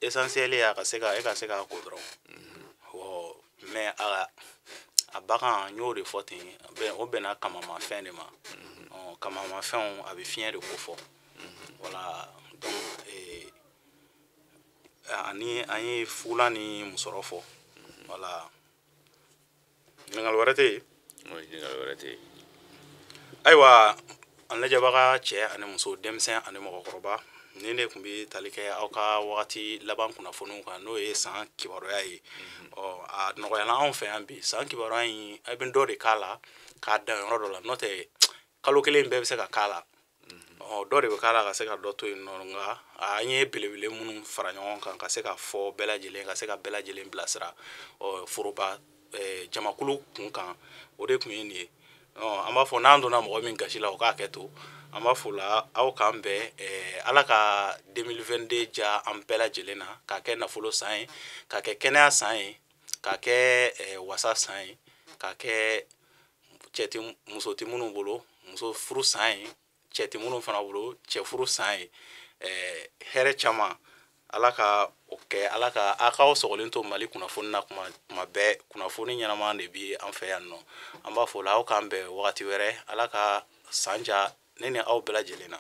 essentiel ye a ka se ka e ka se k'a ko dɔrɔn. Ɔ, mais a bagan, n y'o de fɔ ten, o bɛnna kamamafɛn de ma. Ɔ, kamamafɛnw, a bɛ fiɲɛ de ko fɔ, wala. Donc ani an ye fugulan ni musɔrɔ fɔ, wala. Ɲininkali wɛrɛ tɛ yen? Ɲininkali wɛrɛ tɛ yen. Ayiwa, an lajɛbaga cɛ ani muso, denmisɛn ani mɔgɔkɔrɔba. Nin de tun bɛ tali kɛ aw ka wagati laban kunnafoniw kan, n'o ye san kibaruya ye. Ɔ, a nɔgɔyala anw fɛ yan bi. San kibaruya in, a bɛ dɔ de k'a la k'a dan yɔrɔ dɔ la, n'o tɛ kalo kelen bɛɛ bɛ se ka k'a la. Ɔ, dɔ de bɛ k'a la ka se ka dɔ to yen nɔ. Nka an ye belebele minnu fara ɲɔgɔn kan ka se ka fɔ bɛɛ lajɛlen, ka se ka bɛɛ lajɛlen bilasira, ɔ, foroba jamakulu kun kan, o de tun ye nin ye. Ɔ, an b'a fɔ n'an donna mɔgɔ min gasi la, o k'a kɛ to. An b'a fɔ la, aw k'an bɛn. Ala ka 2022 diya an bɛɛ lajɛlen na, k'a kɛ nafolo san ye, k'a kɛ kɛnɛya san ye, k'a kɛ wasa san ye, k'a kɛ cɛ tɛ muso tɛ minnu bolo muso furu san ye, cɛ tɛ minnu fana bolo cɛ furu san ye. Hɛrɛ caman, Ala ka o kɛ. Ala ka a k'aw sɔgɔlen to Mali kunnafoni na kuma kuma bɛɛ. Kunnafoni ɲɛnama de bi an fɛ yan nɔ. An b'a fɔ o la, aw k'an bɛn wagati wɛrɛ. Ala ka san diya ne ni aw bɛɛ lajɛlen na.